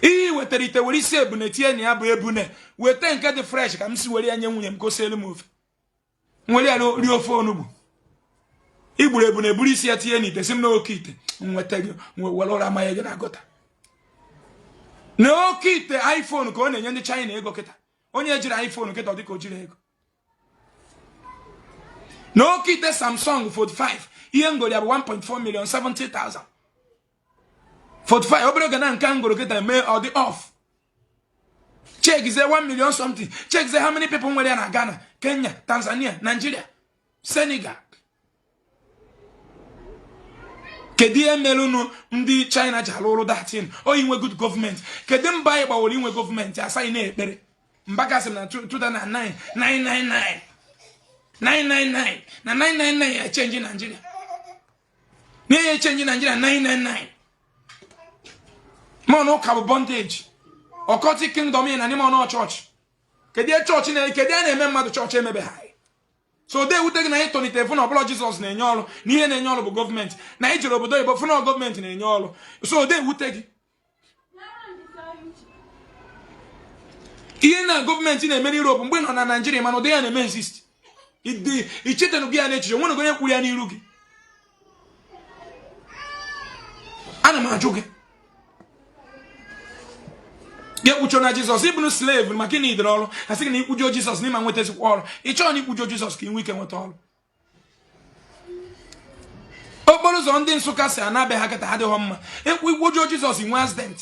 Ihe wetara ite were isi ebune tinye na ya bụ ebune. Weta nke dị fresh ka m si were ya nye nwunye m ka o sielu m ofe. Nwere ya rie ofe onugbu. Igburu ebune, buru isi ya tinye n'ite, si m na oke ite nweta gị, were ụra manye gị na gutter. Na oke ite iPhone ka ọ na-enye ndị China ego kịta. Onye jiri iPhone kịta, ọ dịka o jiri ego. Na oke ite Samsung Fold 5, ihe ngoro ya bụ 1.4 million 70,000. Fold 5 obere oge na nke ngoro kịta mee ọ dị off. Chekizie 1 million something. Chekizie how many people nwere ya na Ghana, Kenya, Tanzania, Nigeria, Senegal. Kedu ihe mere unu ndị China ji alụ ụrụ datin o inwe good gọọmenti? Kedu mba anyị gbaworo inwe gọọmenti asaghị na-ekpere mba gasị na 2009 999 999 na 999 ya change Nigeria, na ya change Nigeria 999 ma ọ ụka bụ bondage, occultic kingdom ya na n'ime ọnụ chọọchị. Kedu ihe chọọchị na kedu ihe na-eme mmadụ chọọchị emebeghị? So de ewute gị na anyị tolite fụ na ọbụla Jizọs na-enye ọrụ, na ihe na-enye ọrụ bụ gọọmenti, na anyị jere obodo oyibo fụ na gọọmenti na-enye ọrụ. So de ewute gị ihe na gọọmenti na-eme n'Europe mgbe ị nọ na Naijiria, mana ụdị ya na-eme exist. Ichetanu gị ya n'echiche nwere onye kwuru ya n'iru gị. Ana m ajụ gị, ga-ekwucho na Jizọs ịbụrụ slave maka ị na-idere ọrụ, a sị gị na ikwujo Jizọs na ịma nwetazikwa ọrụ. Ị chọrọ na ikwujo Jizọs ka ị nwee ike nweta ọrụ. Okporo ụzọ ndị Nsụka si anabe ha kịta adịghị mma. Ekwu ikwujo Jizọs nwee accident,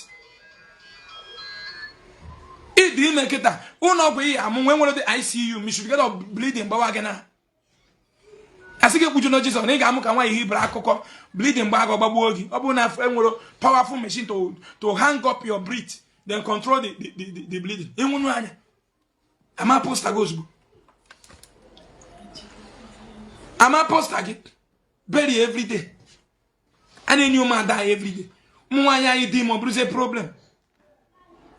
ịdị ime kịta, ụlọ ọgwụ iyi amụ nwe nwere dị ICU mishuriged of bleeding gbawa gị na asị gị ekwujo na Jizọs na ị ga-amụ ka nwaanyị hibere akụkọ bleeding gba gị, gbagbuo gị. Ọ bụrụ na enwere powerful machine to hang up your breath, then control the bleeding, ịnwụnụ anya ama poster gị ozugbo, ama poster gị bury everyday. A na-enye ụmụada anyị everyday. Ụmụ nwaanyị anyị dị ime ọ bụrụzie problem.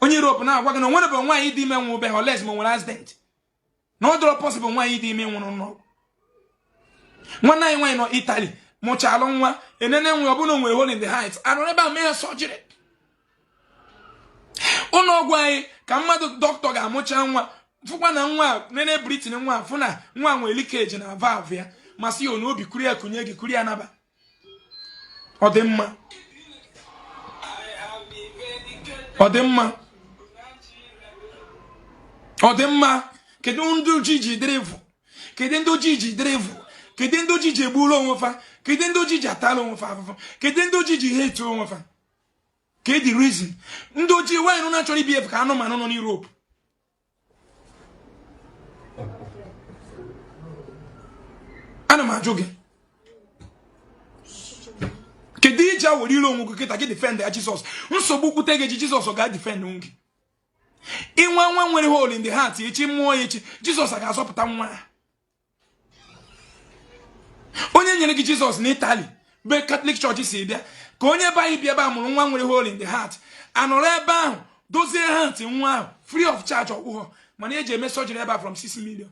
Onye Europe na-agwa gị na onwere bụ nwaanyị dị ime nwụbe unless ma nwere accident, na ọ dịrọ possible nwaanyị dị ime nwụrụ n'ọgwụ. Nwanne anyị nwaanyị nọ Italy mụchalụ nwa, enene nwe ọ bụrụ na nwere hole in the heart, arụ ebe a mee ya surgery. Ụlọ ọgwụ anyị ka mmadụ dọkịta ga-amụcha nwa, fụkwa na nwa nene breathing nwa, fụ na nwa nwere leakage na valve ya, masị ya n'obi kuru ya kunye gị kuru ya naba. Ọ dị mma, ọ dị mma, ọ dị mma. Kedu ndị ojii ji dịrị vụ? Kedu ndị ojii ji dịrị vụ? Kedu ndị ojii ji egburu onwe fa? Kedu ndị ojii ji atala onwe fa afụfụ? Kedu ndị ojii ji hate onwe fa? Kedu reason ndị ojii nwaanyị na-achọrọ ibi efu ka anụmanụ nọ n'Europe? Ana m ajụ gị, kedu iji awere ire onwe gị kịta gị defend ya Jizọs? Nsogbu kwute gị eji Jizọs ọ ga-defend gị? Inwe nwa nwere hole in the heart echi, mmụọ ya echi, Jizọs a ga-azọpụta nwa ya? Onye nyere gị Jizọs na Italy be Catholic Church si bịa ka onye ebe anyị bịa ebe a mụrụ nwa nwere hole in the heart, anọrọ ebe ahụ dozie heart nwa ahụ free of charge, ọgwụghọ, mana eji eme surgery ebe a from 6 million.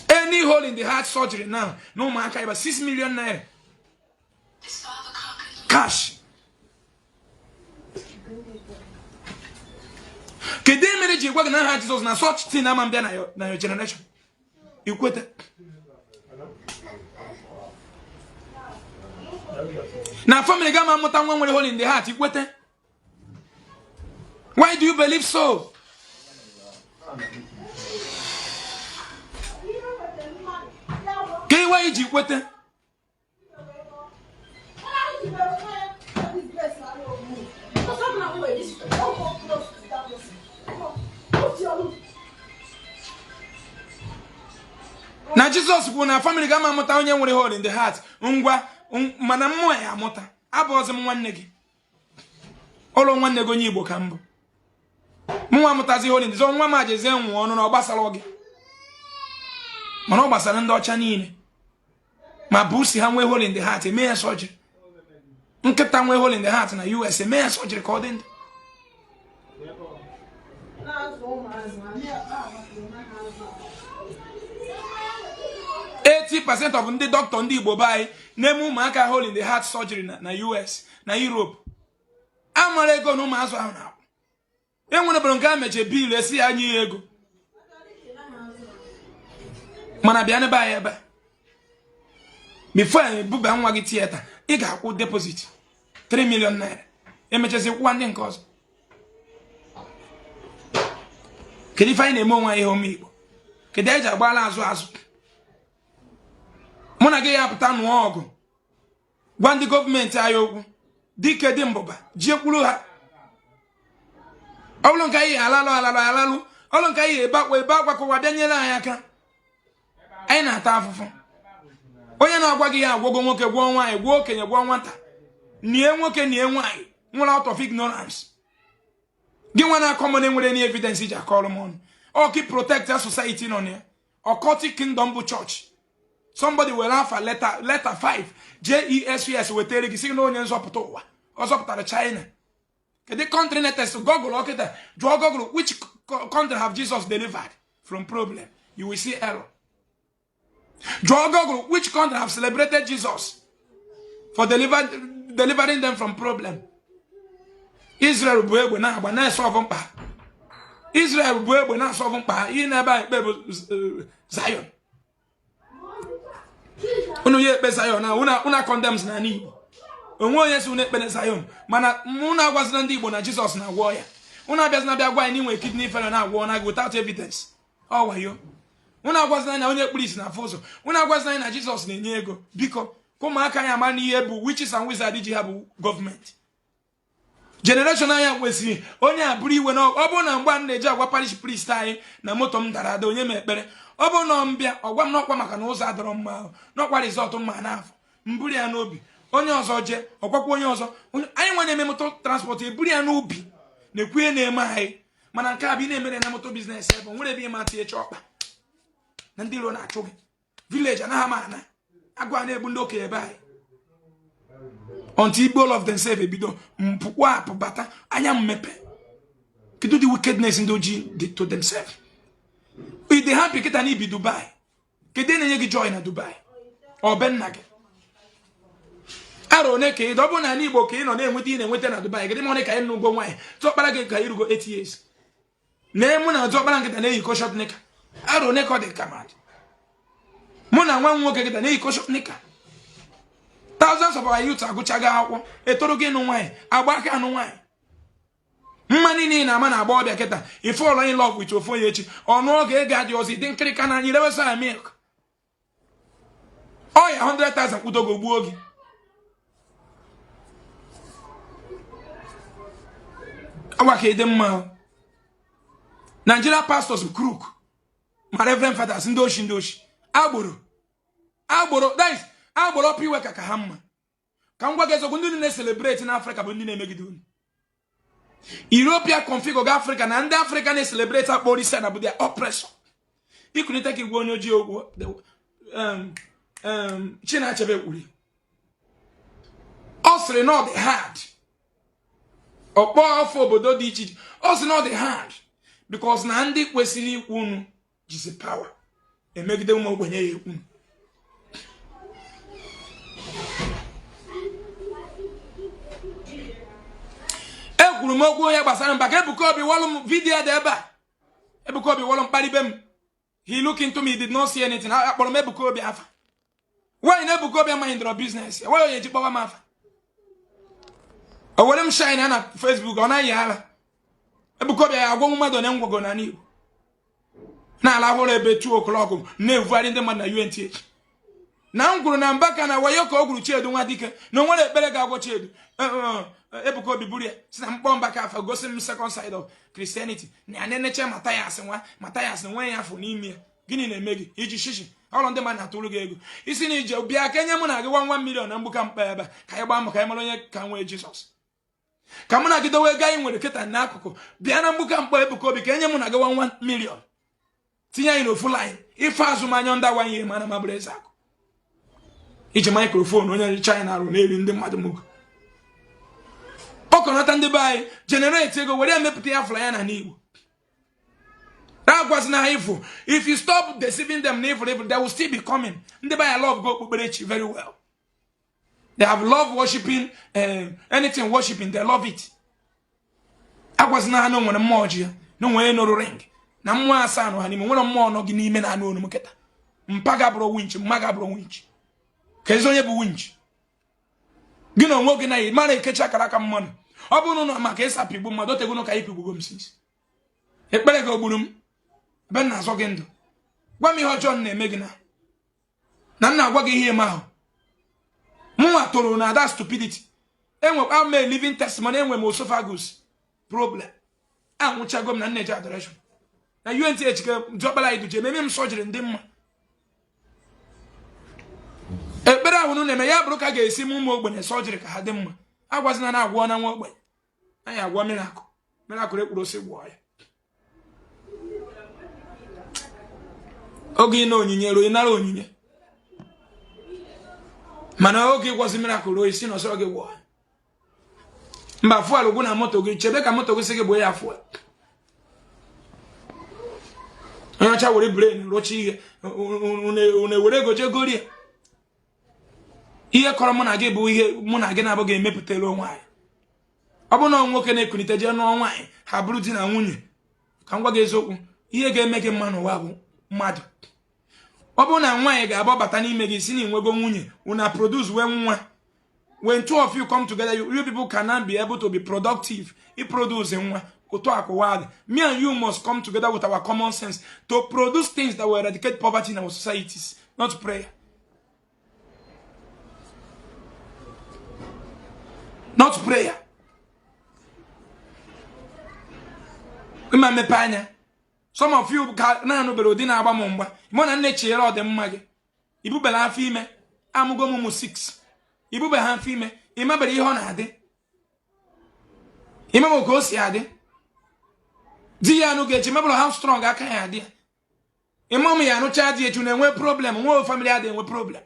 Any hole in the heart surgery now na ụmụaka ebe 6 million naira cash. Kedu ihe mere ji gwa gị na aha Jizọs na such thing ama mbịa na your generation? Ikwete na family ga ama amụta nwa nwere hole in the heart? Ikwete? Why do you believe so? Ka iwe iji kwete. Na Jizọs kwuru na family ga-ama amụta onye nwere hole in the heart. Ngwa, mana mmụọ ya amụta abụọzi m nwanne gị, ụlọ nwanne gị onye Igbo ka mbụ mụnwa amụtazi hole in the nwa m ajezie nwụọ ọnụ na ọ gbasara gị, mana ọ gbasara ndị ọcha niile. Ma bụ si ha nwee hole in the heart, eme ya surgery. Nkịta nwee hole in the heart na US, eme ya surgery ka ọ dị ndụ. 80% of ndị dọkịta ndị Igbo be anyị na-eme ụmụaka hole in the heart surgery na US na Europe amara ego na ụmụazụ ahụ na-akwụ. Enwere bụrụ nke a mechie bill esi ya nye ya ego, mana bịa n'ebe anyị ebe before anyị buba nwa gị theatre, ị ga-akwụ deposit 3 million naira, emechazi kwụwa ndị nke ọzọ. Kedu ife anyị na-eme onwe anyị ihe ụmụ Igbo? Kedu anyị ji agbala azụ azụ? Mụ na gị ya pụta nụọ ọgụ, gwa ndị gọọmenti anyị okwu, dike dị mbụba ji ekwuru ha. Ọ bụrụ nke anyị alalụ alalụ alalụ, ọ bụrụ nke anyị ebe akwa ebe akwa, kụwa bịa nyere anyị aka. Anyị na-ata afụfụ. Onye na-agwa gị ya agwọgo nwoke, gwọọ nwaanyị, gwọọ okenye, gwọọ nwata, nie nwoke, nie nwaanyị, nwụrụ out of ignorance. Gị nwa na-akọ m na-enwere any evidence iji akọrọ m ọnụ. Ọ ka protect ya society nọ na ya, occultic kingdom bụ church. Somebody were afa letter 5 JESUS wetara gị, sị na onye nzọpụta ụwa ọ zọpụtara China. Kedu country na-test Google ọkịta? Jụọ Google, which country have Jesus delivered from problem? You will see error. Jụọ Google, which country have celebrated Jesus for delivering them from problem? Israel bụ egbe na-agba na-esolve mkpa. Israel bụ egbe na-asolve mkpa ha. Ihe na-ebe anyị ekpe bụ Zion. Unu ya ekpe Zion na unu condemns na Igbo. Onwe onye si unu ekpere Zion, mana unu agwazina ndị Igbo na Jizọs na-agwọ ya. Unu abịazina bịa gwa anyị na inwe kidney failure na-agwọ na without evidence. Ọ wayo. Unu agwazina na onye kpuru isi na-afụ ụzọ. Unu agwazina anyị na Jizọs na-enye ego. Biko, ka ụmụaka anyị ama na ihe bụ witches and wizards ji ha bụ gọọmenti. Generation anyị kwesịrị onye a bụrụ iwe na ọ bụrụ na mgbe a na-eji agwa parish priest anyị na moto m dara ada, onye m ekpere, ọ bụrụ na ọ m bịa ọgwa m n'ọkwa maka na ụzọ adọrọ mma ahụ n'ọkwa result mma n'afọ, mburu ya n'obi. Onye ọzọ jee ọgwakwa onye ọzọ. Anyị nwe na-eme moto transport eburu ya n'obi na-ekwu ihe na-eme anyị. Mana nke a bụ ị na-emere na moto business ebe nwere ebe ịma tinye ọkpa na ndị iro na-achụ gị. Village anaghị ama ana agụ a na-egbu ndị okenye ebe anyị until Igbo all of themselves ebido mpụkwa apụ bata anya mmepe. Kedu the wickedness ndị ojii dị to themselves? Ị dị happy kịta na ibi Dubai? Kedu na-enye gị joy na Dubai? Ọ be nna gị arọ one ka ị ọ bụrụ na ala Igbo ka ị nọ na-enweta ị na-enweta na Dubai? Kedu ma ka ị nụgo nwaanyị tụọkpara gị ka irugo 8 years na mụ na tụọkpara nkịta na-eyikọ short knicker? Arọ one ka ọ dị ka mmadụ mụ na nwa m nwoke kịta na-eyikọ short knicker? Thousands of our youth agụchago akwụkwọ, etoro gị ịnụ nwaanyị, agba aka anụ nwaanyị. Mma niile ị na-ama na agbọghọbịa kịta, ife fall in love with ofu onye echi, ọnụ oge ego adị ọzọ, dị nkịrịka na anyị rewesa ya milk ọya 100,000 kwudogo gbuo gị. Agwa ka ịdị mma. Nigeria pastors crook, ma reverend fathers, ndị oshi, ndị oshi. Agboro, agboro, that is agboro piwe ka ha mma. Ka m gwa gị eziokwu, ndị na-celebrate na Afrịka bụ ndị na-emegide unu. European configure ga Afrịka na ndị Afrịka na-celebrate akpọrọ isi na bụ their oppressor. Ikunite ka igwe onye ojii okwu Chinachebe kwuru, ọ sịrị na ọ dị hard ọkpọ afọ obodo dị iche iche. Ọ sị na ọ dị hard because na ndị kwesịrị ikwu unu jizi power emegide ụmụ ogbenye ya ekwu. Ekwuru m okwu onye gbasara mba ka Ebuka Obi wọlụ m video dị ebe a. Ebuka Obi wọlụ m kparịbe m. He look into me, he did not see anything. Akpọrọ m Ebuka Obi afa. Nwaanyị na Ebuka Obi amaghị ndọrọ business ya. Nwaanyị onye ji kpọwa m afa, o were m shine ya na Facebook, ọ naghị ara. Ebuka Obi ya agwọ mmadụ onye ngwọgọ na Igbo na-ala hụrụ ebe 2 o'clock na-evugharị ndị mmadụ na UNTH na m gwuru na Mbaka na wayo ka o gwuru Chiedu nwa dike na o nwere ekpere ga-agwọ Chiedu. Ebuka Obi buru ya si na mkpọ Mbaka afa gosi m second side of Christianity na ya na-eneche Mathias nwa Mathias nwe ya afọ n'ime ya. Gịnị na-eme gị iji shishi ọrụ ndị mmadụ na-atụrụ gị ego isi na ije bịa ka enye mụ na gị 1 million na mgbuka mkpa ebe a ka anyị gbaa mbọ ka anyị mara onye ka nwee Jizọs, ka mụ na gị dowe ego anyị nwere kịta n'akụkụ bịa na mgbuka mkpọ Ebuka Obi ka enye mụ na gị 1 million tinye anyị n'ofu line ife azụmanya ndị awanye ihe mana mabụrụ eze akụ iji microphone onye China arụ na-eri ndị mmadụ mugo kpọkọnata ndị be anyị generate ego were emepụta ya flyer na n'Igbo na-agwazi na ha ifo. If you stop deceiving them na evil, evil they will still be coming. Ndị be anyị love go okpukperechi very well. They have love worshiping, anything worshiping, they love it. Agwazina ha na o nwere mmụọ ji ya na o nwere nụrụ ring na mmụọ asaa nọ ha n'ime. Nwere mmụọ nọ gị n'ime na anụ onu m kịta. Mpa gabụrụ winch, mma gabụrụ winch, ka ezi onye bụ winch gị na onwe gị na mara ekechi akara aka mmadụ. Ọ bụrụ na maka ịsa pigbu mmadụ, otegoro ka anyị pigbugo m since ekpere gị ogburu m ebe m na-azọ gị ndụ. Gwa m ihe ọjọọ m na-eme gị na na m na-agwa gị ihe ime ahụ mụnwa toro na that stupidity. Enwekwa m a living testimony. Enwe m esophagus problem, anwụchago m na nneji adoration na UNTH ka diọkpara anyị duje ememe m sọjiri ndị mma. Ekpere ahụ unu na-eme ya bụrụ ka a ga-esi m ụmụ ogbenye sọjiri ka ha dị mma. Agwazina na agwọ na nwa ogbenye anyị agwọ miracle, miracle ekpuru osi gwọọ ya. Oge ị na onyinye ruo ịnara onyinye, mana oge ịgwọzi miracle ruo isi n'ọsọ gị gwọọ mba. Fuel gwụ na moto gị, chebe ka moto gị si gị gboo ya fuel. Onye ọcha were brain rụcha ihe, unu ewere ego jee gorie ihe kọrọ. Mụ na gị bụ ihe mụ na gị na-abụ ga-emepụtara onwe anyị. Ọ bụrụ na nwoke na-ekulite jee nụọ nwaanyị, ha bụrụ di na nwunye, ka m gwa gị eziokwu, ihe ga-eme gị mma n'ụwa bụ mmadụ. Ọ bụrụ na nwaanyị ga-abụ bata n'ime gị si na inwego nwunye, una produce wee nwa. When two of you come together, you people cannot be able to be productive. I produce nwa otu akụwa dị. Me and you must come together with our common sense to produce things that will eradicate poverty in our societies, not prayer, not prayer. Ịma mmepe anya, some of you ka na-anụbere ụdị na-agba m mgba. Mụ na nne chere ọdịmma gị. Ibubere afọ ime, amụgo m ụmụ 6, ibube ha afọ ime, ịmabere ihe ọ na-adị, ịmabụ ka o si adị. Di ya anụ ga-echi mebụrụ how strong aka ya adị ya. Ịma m ya anụcha di echu na-enwe problem, nwe family adị enwe problem,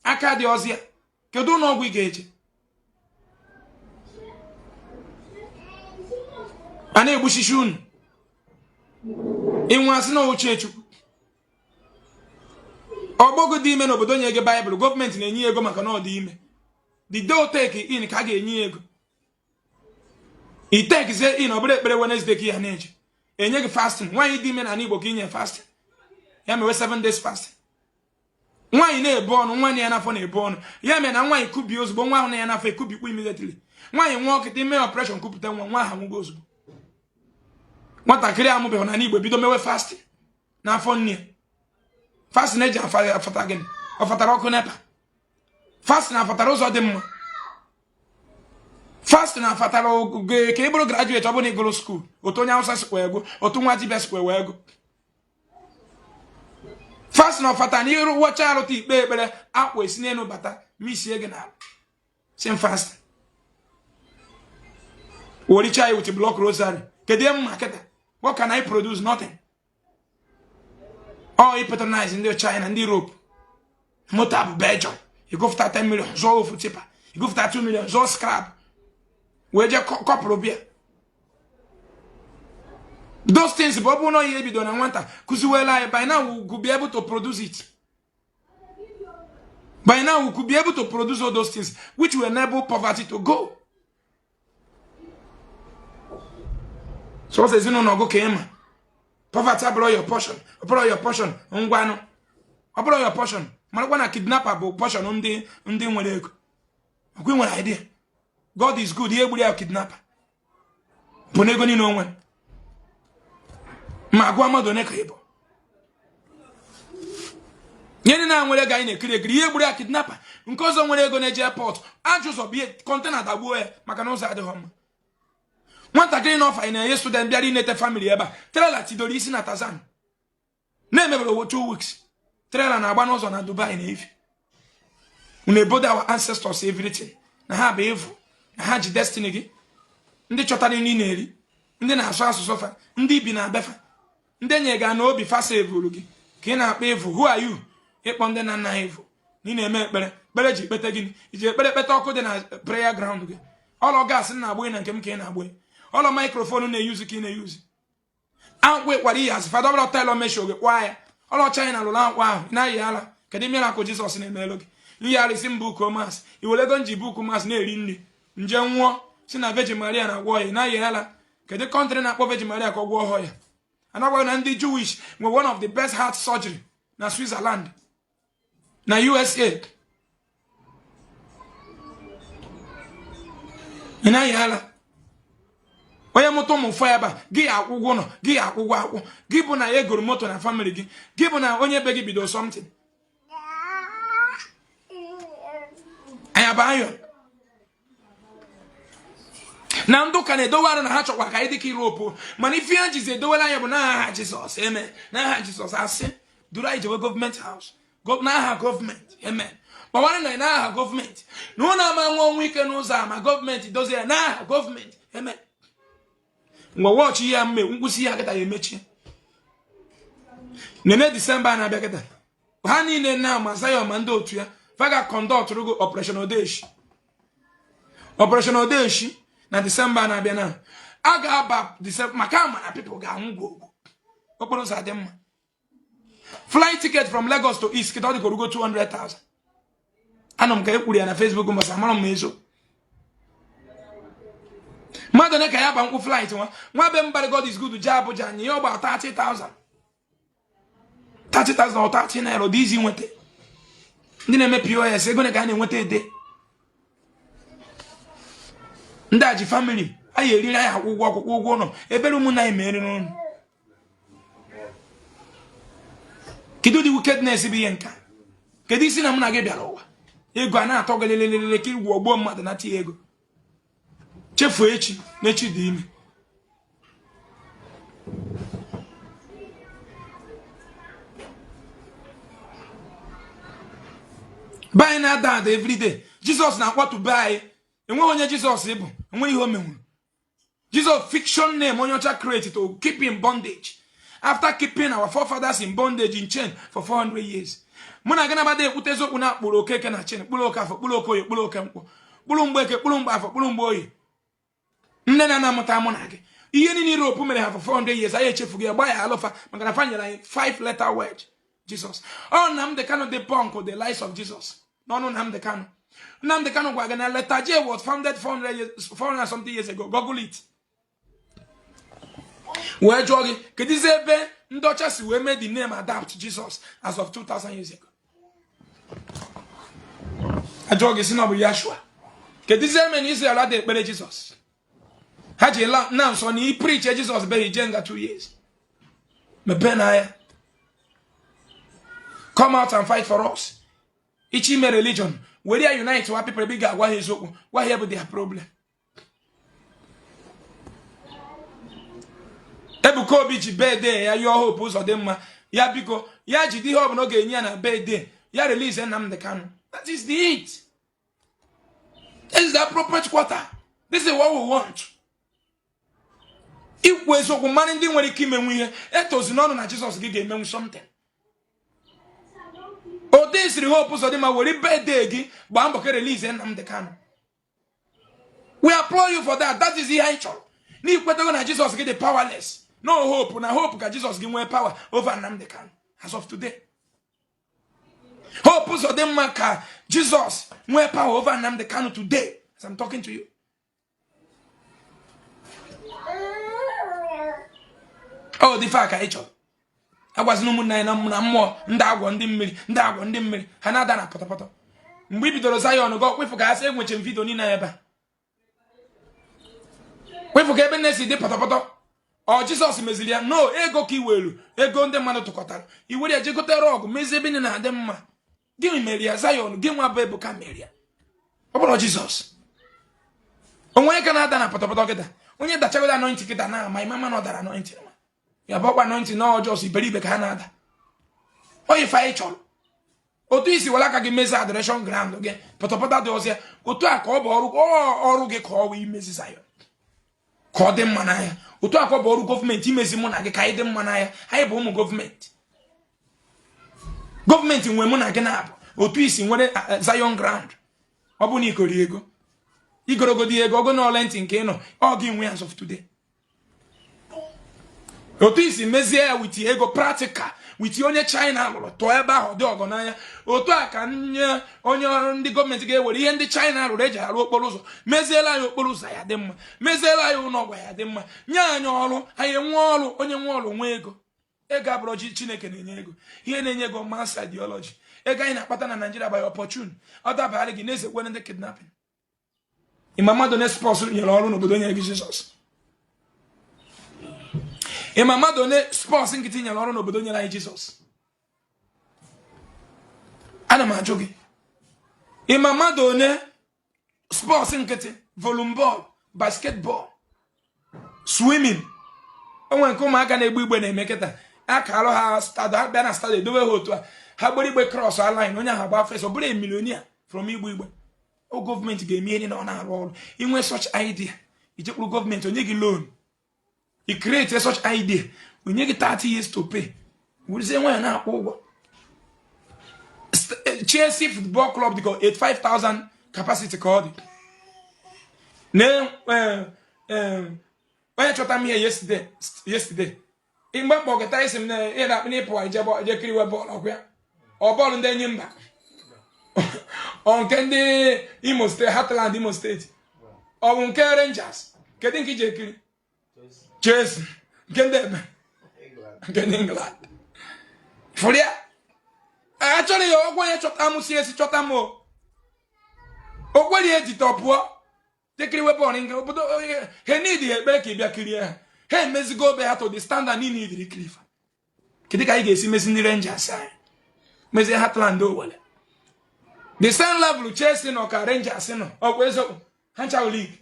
aka dị ọzọ ya. Kedu ụlọ ọgwụ ị ga-eje? A na-egbuchichi unu inwe asị na ochie Chukwu ọgbọgụ dị ime n'obodo nye gị baịbụl. Gọọmenti na-enye ya ego maka na ọ dị ime. The day o take in ka a ga-enye ya ego. I takezie in, ọ bụrụ ekpere Wednesday ka ya na-eje enye gị fasting. Nwaanyị dị ime na Igbo ka inye fasting ya mewe 7 days fasting. Nwaanyị na-ebu ọnụ, nwa ya n'afọ na-ebu ọnụ ya mere na nwaanyị kubie ozugbo, nwa ahụ na ya n'afọ ekubikwa immediately. Nwaanyị nwa ọkịta ime operation kupụta nwa, nwa ahụ anwụgo ozugbo. Nwatakịrị amụbeghị na Igbo bido mewe fasting n'afọ nne ya. Fasting eji afata gịnị? Ọ fatara ọkụ NEPA? Fasting afatara ụzọ dị mma? Fasting afatara oge ka ị bụrụ graduate? Ọ bụrụ na ị gụrụ school otu onye Hausa sikwa ego, otu nwa dibịa sikwa wee ego. Fast na ọfata na iru wọcha arụta ikpe ekpere akwa esi n'elu bata misie gị n'ala. Same fast. Woricha ya with block rosary. Kedu ihe mma kịta? What can I produce? Nothing. Ọ patronize ndị China, ndị Europe. Moto bụ Belgium. Igofụta 10 million zụọ ofu tipper. Igofụta 2 million zụọ scrap. Wee jee kọpụrụ bịa. Those things bụ ọ bụrụ na ihe ebido na nwata kụziwela anyị, by now we could be able to produce it. By now we could be able to produce all those things which will enable poverty to go. So ezinụlọ ọgụ ka ịma poverty abụrụ your portion, ọ bụrụ your portion. Ngwanụ, ọ bụrụ your portion, marakwa na kidnapper bụ portion ndị nwere ego. Ọkwa nwere idea God is good, ihe gburu ya kidnapper bụ n'ego niile onwe ma gụọ mmadụ one ka ị bụ nye ndị na-nwere ego anyị na-ekiri ekiri. Ihe gburu ya kidnapper. Nke ọzọ nwere ego na-eje airport, ajọ ụzọ bie container dagbuo ya maka na ụzọ adịghị mma. Nwatakịrị na ọfa na-enye student bịara inete family ebe a, trailer tidoro isi na Tazan na-emebere owo 2 weeks. Trailer na-agba n'ụzọ na Dubai na efi. Unu ebodo our ancestors everything na ha bụ evil, na ha ji destiny gị. Ndị chọtara nri na-eri, ndị na-asụ asụsụ fa, ndị bi na befa, ndị enye ga na obi fasa evuru gị ka ị na-akpọ evil. Who are you ịkpọ ndị na nna ha evil? Na ị na-eme ekpere, ekpere ji kpete gịnị? Iji ekpere kpete ọkụ dị na prayer ground gị? Ọlọ gas na-agbụ na nke m ka ị na-agbụ? Ọlọ microphone na-eyuzu ka ị na-eyuzu? Akwụ ịkwara iyi asị fada ọbụla tailor mesho gị kwa ya. Ọlọ China lụrụ akwụ ahụ ị na-ayị ala. Kedu miracle Jizọs na-emelụ gị? Ihe arịsị mbụ book mass, i were ego nji book mass na-eri nri nje nwụọ, si na Virgin Maria na-agwọ ya. Na-ayị ala. Kedu country na-akpọ Virgin Maria ka ọ gwọọ ya? Anagwaghị na ndị Jewish nwe one of the best heart surgery na Switzerland na USA. Ị naghị ala. Onye mụta ụmụ fọ ebe a, gị akwụ ụgwọ ụlọ gị, akwụ ụgwọ akwụ gị, bụ na ya egoro moto na family gị, gị bụ na onye be gị bido something. Anyị aba ayọ na ndị ụka na-edowe arụ na ha chọkwa ka anyị dịka Europe, mana ife ha jizi edowere anya bụ n'aha Jizọs, amen, n'aha Jizọs. Asị duru anyị jewe government house n'aha gọọmenti, amen. Kpọwara na n'aha gọọmenti na ụlọ ama nwa ọnwụ ike n'ụzọ a ma gọọmenti dozie ya n'aha gọọmenti, amen. Ngwa, wọchị ya mme nkwụsị ya kịta ya emechi nene Disemba na-abịa kịta. Ha niile na ma Zion ma ndị otu ya faga conduct rugo Operation Odeshi, Operation Odeshi na Disemba na-abịa na a ga-aba Disemba maka ama na people ga-anwụ gwogwo. Okporo ụzọ adị mma. Flight ticket from Lagos to East kịta ọ dị ka orugo 200,000. Anọ m ka e kwuru ya na Facebook mbọsị, amara m ezo mmadụ ole ka ya ba nkwụ flight. Nwa nwa be mbara God is good jee Abuja nye ya ọgba 30,000, 30,000 or 30 naira dị izi nweta. Ndị na-eme POS, ego ka a na-enweta ede. Ndị a ji family anyị eriri anyị akwụ ụgwọ akwụkwọ, ụgwọ ụlọ, ebere ụmụnna anyị mere n'ụlọ. Kedu ụdị wickedness bụ ihe nka? Kedu isi na mụ na gị bịara ụwa? Ego a na-atọ gị lelelele ka igwe ọgbọ mmadụ nata ya ego, chefuo echi na echi dị ime. Be anyị na-ada ada everyday. Jizọs na-akpọtụ be anyị. Enweghị onye Jizọs bụ, enweghị ihe o menwuru. Jesus fiction name onye ọcha create to keep in bondage after keeping our forefathers in bondage, in chain for 400 years. Mụ na gị nabada ekwute eziokwu na akpụrụ okeke na chain, kpụrụ oke afọ, kpụrụ oke oyi, kpụrụ oke nkwụ, kpụrụ mgbeke, kpụrụ mgbe afọ, kpụrụ mgbe oyi. Nne na nna mụta mụ na gị, ihe niile Europe mere ha for 400 years, anyị echefughị ya, gba ya alụfa maka na fa nyere anyị five letter word, Jesus. Ọ Nnamdi Kanu dị punk the lies of Jesus n'ọnụ Nnamdi Kanu. Nnamdi Kanu gwa gị na letter J was founded 400 years, 400 and something years ago. Google it. Wee jụọ gị, kedụzi ebe ndị ọcha si wee mee the name adapt Jesus as of 2000 years ago? Ajụọ gị si na ọ bụ Yahshua. Kedụzi eme na Israel adị ekpere Jesus? Ha ji na nsọ na i preach Jesus beghị jee nga 2 years. Mepee n'anya, come out and fight for us. Ichi ime religion, were ya unite wa people. Ebe ị ga-agwa ha eziokwu, gwa ha bụ their problem. Ebuka Obi ji birthday ya yọọ Hope Uzodimma. Ya biko, ya jide ihe ọbụla ọ ga-enye ya na birthday ya, release Nnamdi Kanu. That is the it. This is the appropriate quarter. This is what we want. Ikwu eziokwu, mmadụ ndị nwere ike imenwu ihe etozi n'ọnụ na Jizọs gị ga-emenwu something. Ode siri Hope Uzodimma, were birthday gị gbaa mbọ ka release Nnamdi Kanu. We applaud you for that. That is ihe anyị chọrọ. N'ikwetago na Jizọs gị dị powerless, no hope na hope ka Jizọs gị nwee power over Nnamdi Kanu. As of today, Hope Uzodimma, ka Jizọs nwee power over Nnamdi Kanu today as I'm talking to you. Ọ dị fa ka anyị chọrọ. Agwazina ụmụnne anyị na mmụọ ndị agwọ, ndị mmiri, ndị agwọ, ndị mmiri ha na-ada na pọtọpọtọ. Mgbe i bidoro Zion gị, ọkwefụ ka ha sị enweche m video niile ebe a, kwefụ ka ebe nne si dị pọtọpọtọ. Ọ Jizọs meziri ya? No, ego ka iwelu, ego ndị mmadụ tụkọtara, iwere ya jegotere ọgụ, mezie ebe niile na-adị mma. Gịnị mere ya? Zion gị nwa bụ Ebuka mere ya, ọ bụrụ Jizọs onwe ka na-ada na pọtọpọtọ kịta. Onye dachagodo anointing kịta na ama ịmama na ọ dara anointing ma ya bụ ọkwa anointing na ọjọọ iberibe ka ha na-ada. Ọ ife anyị chọrọ. Otu isi were aka gị mezie adoration ground gị, pọtọpọtọ dị ọzọ ya, otu a ka ọ bụ ọrụ ọrụ gị ka ọ wee imezi Zion ka ọ dị mma n'anya. Otu a ka ọ bụ ọrụ gọọmenti imezi mụ na gị ka anyị dị mma n'anya. Anyị bụ ụmụ gọọmenti. Gọọmenti nwee mụ na gị na-abụ. Otu isi nwere Zion ground, ọ bụ na ikori ego, igorogodi ego ogo na ole ntị nke ị nọ, ọ gị nwe as of today. Otu isi mezie ya with ego practical, with onye China lụrụ tụọ ebe ahụ dị ọgọ n'anya, otu a ka nye onye ọrụ ndị gọọmenti ga-ewere ihe ndị China rụrụ eji arụ okporo ụzọ, meziela anyị okporo ụzọ ya dị mma, meziela anyị ụlọ ọgwụ ya dị mma, nye anyị ọrụ, anyị enwe ọrụ. Onye nwe ọrụ nwee ego. Ego abụrụ chi Chineke na-enye ego. Ihe na-enye ego, mass ideology. Ego anyị na-akpata na Nigeria by opportune, ọ dabagharị gị na-ezekwere ndị kidnapping. Ịma mmadụ onye sports nyere ọrụ n'obodo nyere gị Jizọs? Ịma mmadụ onye sports nkịtị nyere ọrụ n'obodo nyere anyị Jizọs? Ana m ajụ gị, ịma mmadụ onye sports nkịtị, volleyball, basketball, swimming, onwe nke ụmụaka na-egbu igbe na-eme kịta, aka alụ ha stadium, ha bịa na stadium, edobe ha otu a, ha gbere igbe cross line, onye ahụ agba first, ọ bụrụ millionaire from igbu igbe. O gọọmenti ga-eme ihe na ọ na-arụ ọrụ. Inwe such idea, ijekwuru gọọmenti, onye gị loan, i create such idea, onye gị 30 years to pay, werezie nwayọ na-akwụ ụgwọ. Chelsea Football Club dịka 85,000 capacity ka ọ dị na onye chọta m ihe yesterday mgbe mkpọ gịta isi m na ihe na-akpị n'ịpụ ije je kiriwe bọọlụ. Ọkwa ya ọ bọọlụ ndị enyi mba, ọ nke ndị Imo Steeti, Heartland Imo Steeti, ọ bụ nke Rangers? Kedu nke iji ekiri? Chelsea nke ndị ebe, nke ndị England. Fụrụ ya, achọrọ ya ọgwụ. Onye chọta m si esi chọta m o okwere ya ejite ọ pụọ jekiriwe bọọlụ nke obodo ha. Need ha ekpere ka ị bịa kirie ha. Ha emezigo obe ha to the standard niile idiri ikiri fa. Kedu ka anyị ga-esi mezi ndị Rangers anyị, mezie Heartland Owere the same level Chelsea nọ ka Rangers nọ? Ọkwa eziokwu, ha ncha league,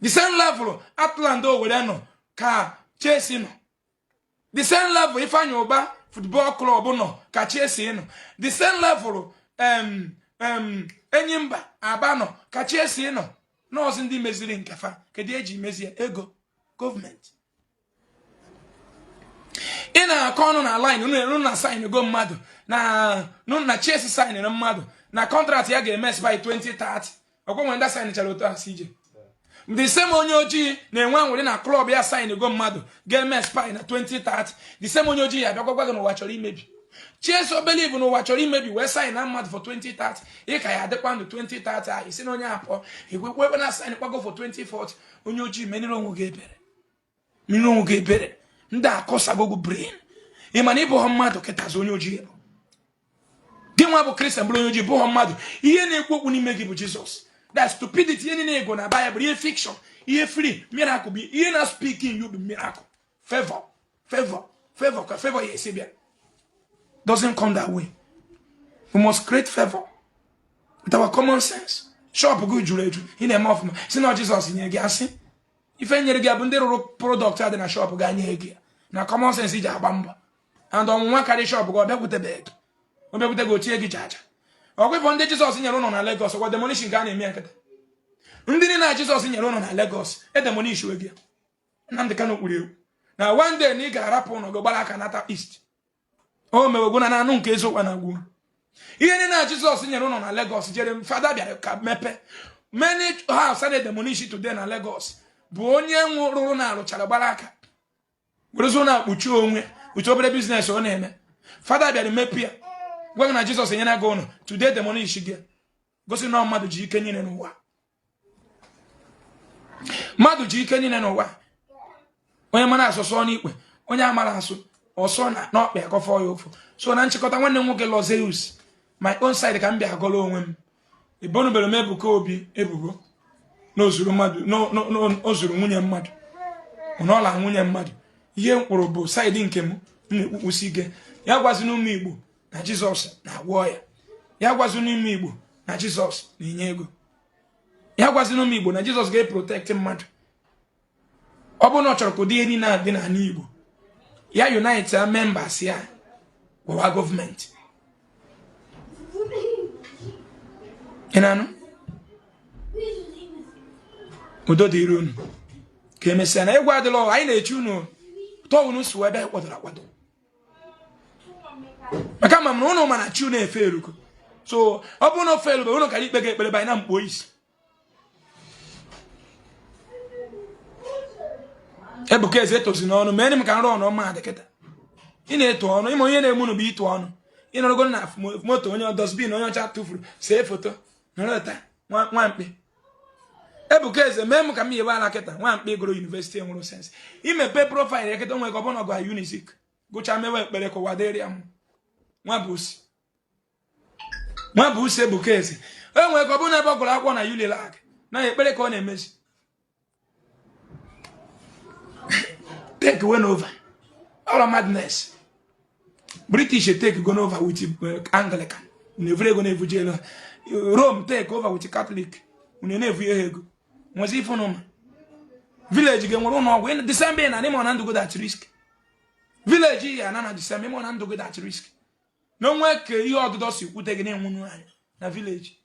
the same level Heartland Owere nọ ka Chelsea nọ, the same level Ifeanyi Ụba Football Club nọ ka Chelsea nọ, the same level Enyimba Aba nọ ka Chelsea nọ. Nọọsụ ndị meziri nke fa, kedu eji mezie? Ego gọọmenti. Ị na-akọ ọnụ na line unu na sign go mmadụ na Chelsea signere mmadụ na contract ya ga-eme expire 2030. Ọkwa nwere ndị sign chara otu a si ije. The same onye ojii na-enwe anwụrị na club ya sign go mmadụ ga-eme expire na 2030. The same onye ojii ya abịagwagwa gị n'ụwa chọrọ imebi. Chelsea believe n'ụwa chọrọ imebi wee sign na mmadụ for 2030. Ị ka ya adịkwa ndụ 2030 ahụ, isi na onye apụọ, ikwekwe ebe na sign kwago for 2040. Onye ojii, menire onwe gị ebere, mmiri onwe gị ebere. Ndị akọsagogo brain. Ị ma na ịbụ ha mmadụ kịtazi? Onye ojii bụ gị nwa bụ Kristian, bụrụ onye ojii, bụghọ mmadụ. Ihe na-ekwu okwu n'ime gị bụ Jizọs. That stupidity, ihe niile ego na Bible, ihe fiction, ihe free miracle bụ ihe na speaking you bụ miracle. Favor, favor, favor, ka favor ya esi bịa? Doesn't come that way. We must create favor with our common sense. Shop gị juru eju, ị na-eme ọfụma, si na Jizọs nyere gị. Asị ife nyere gị bụ ndị rụrụ product a dị na shop gị anya gị na common sense iji agba mbọ. And ọnwụnwa karị shop gị, ọ bịakwutebeghị. Ọ bịakwute gị, otie gị jaja. Ọkwa ịfọ ndị Jizọs nyere ụlọ na Lagos, ọkwa demolition ka a na-eme ya nkịta. Ndị niile na Jizọs nyere ụlọ na Lagos, edemolish we gị. Nnamdị Kanu kwuru egwu na one day na ị ga-arapụ ụlọ gị, gbara aka nata East. O mewegwu na anụ nke eziokwu na agwụ ihe niile na Jizọs nyere ụlọ na Lagos jere. Fada bịara ka mepe many house a na-edemolish today na Lagos bụ onye rụrụ na arụchara, gbara aka werezi ụlọ akpuchi onwe uche obere business ọ na-eme. Fada bịara mepe ya, gwa gị na Jizọs enyere gị ụlọ. Today demolish gị, gosi na mmadụ ji ike niile n'ụwa. Mmadụ ji ike niile n'ụwa. Onye mara asụ, sụọ n'ikpe. Onye amara asụ, ọsọ na n'ọkpa akọfọ ya ụfụ. So na nchịkọta, nwanne m nwoke Lozeus, my own side ka m bịa agọrọ onwe m. Ebonubere m Ebuka Obi ebubo na ozuru mmadụ, na o zuru nwunye mmadụ, na ọla nwunye mmadụ. Ihe m kwuru bụ side nke m. M na-ekpukpusi ike ya gwazi n'ụmụ Igbo na Jizọs na-agwọ ya, ya gwazi n'ụmụ Igbo na Jizọs na-enye ego, ya gwazi n'ụmụ Igbo na Jizọs ga-eprotect mmadụ. Ọ bụrụ na ọ chọrọ ka ụdị ihe niile a dị n'ala Igbo, ya unite ya members ya, gwawa gọọmenti. Ị na-anụ? Udo dịrị unu. Ka emesịa. Na egwu adịla. Anyị na-eche unu tọọ unu si ebe kwadoro akwado, maka ama m na unu mana chi unu efe erugo. So ọ bụrụ na ofe erube unu, kara ikpe gị ekpere banye na mkpo isi. Ebuka Eze etozi n'ọnụ mee m ka nrọ ọnụ ọma dị kịta. Ị na-eto ọnụ ịma onye na-eme unu bụ ịtụ ọnụ. Ịnọrọgo na moto onye dustbin onye ọcha tụfuru, see foto nọrọ taa. Nwamkpi Ebuka Eze, mee m ka m yebe ala kịta. Nwamkpi gụrụ university enwere sense imepe profile ya kịta, onwe ka ọ bụrụ na ọ gụrụ Unizik, gụchaa, mewe ekpere ka ụwa dịrị ya mma. Nwa bụ usi, nwa bụ usi. Ebuka Eze, e nwere ka ọ bụrụ na ebe ọ gụrụ akwụkwọ na Unilag, na ekpere ka ọ na-emezi. Take went over all madness. British take gone over with Anglican, unu ego na-evuje elu. Rome take over with Catholic, unu na-evu ihe ego nwezi. Ife ụnụ ma village gị nwere ụlọ ọgwụ December na ịma na ndụ gị at risk. Village ya na December, ịma na ndụ gị at risk na onwe ka ihe ọdụdọ si kwute gị na-enwunu anya na village.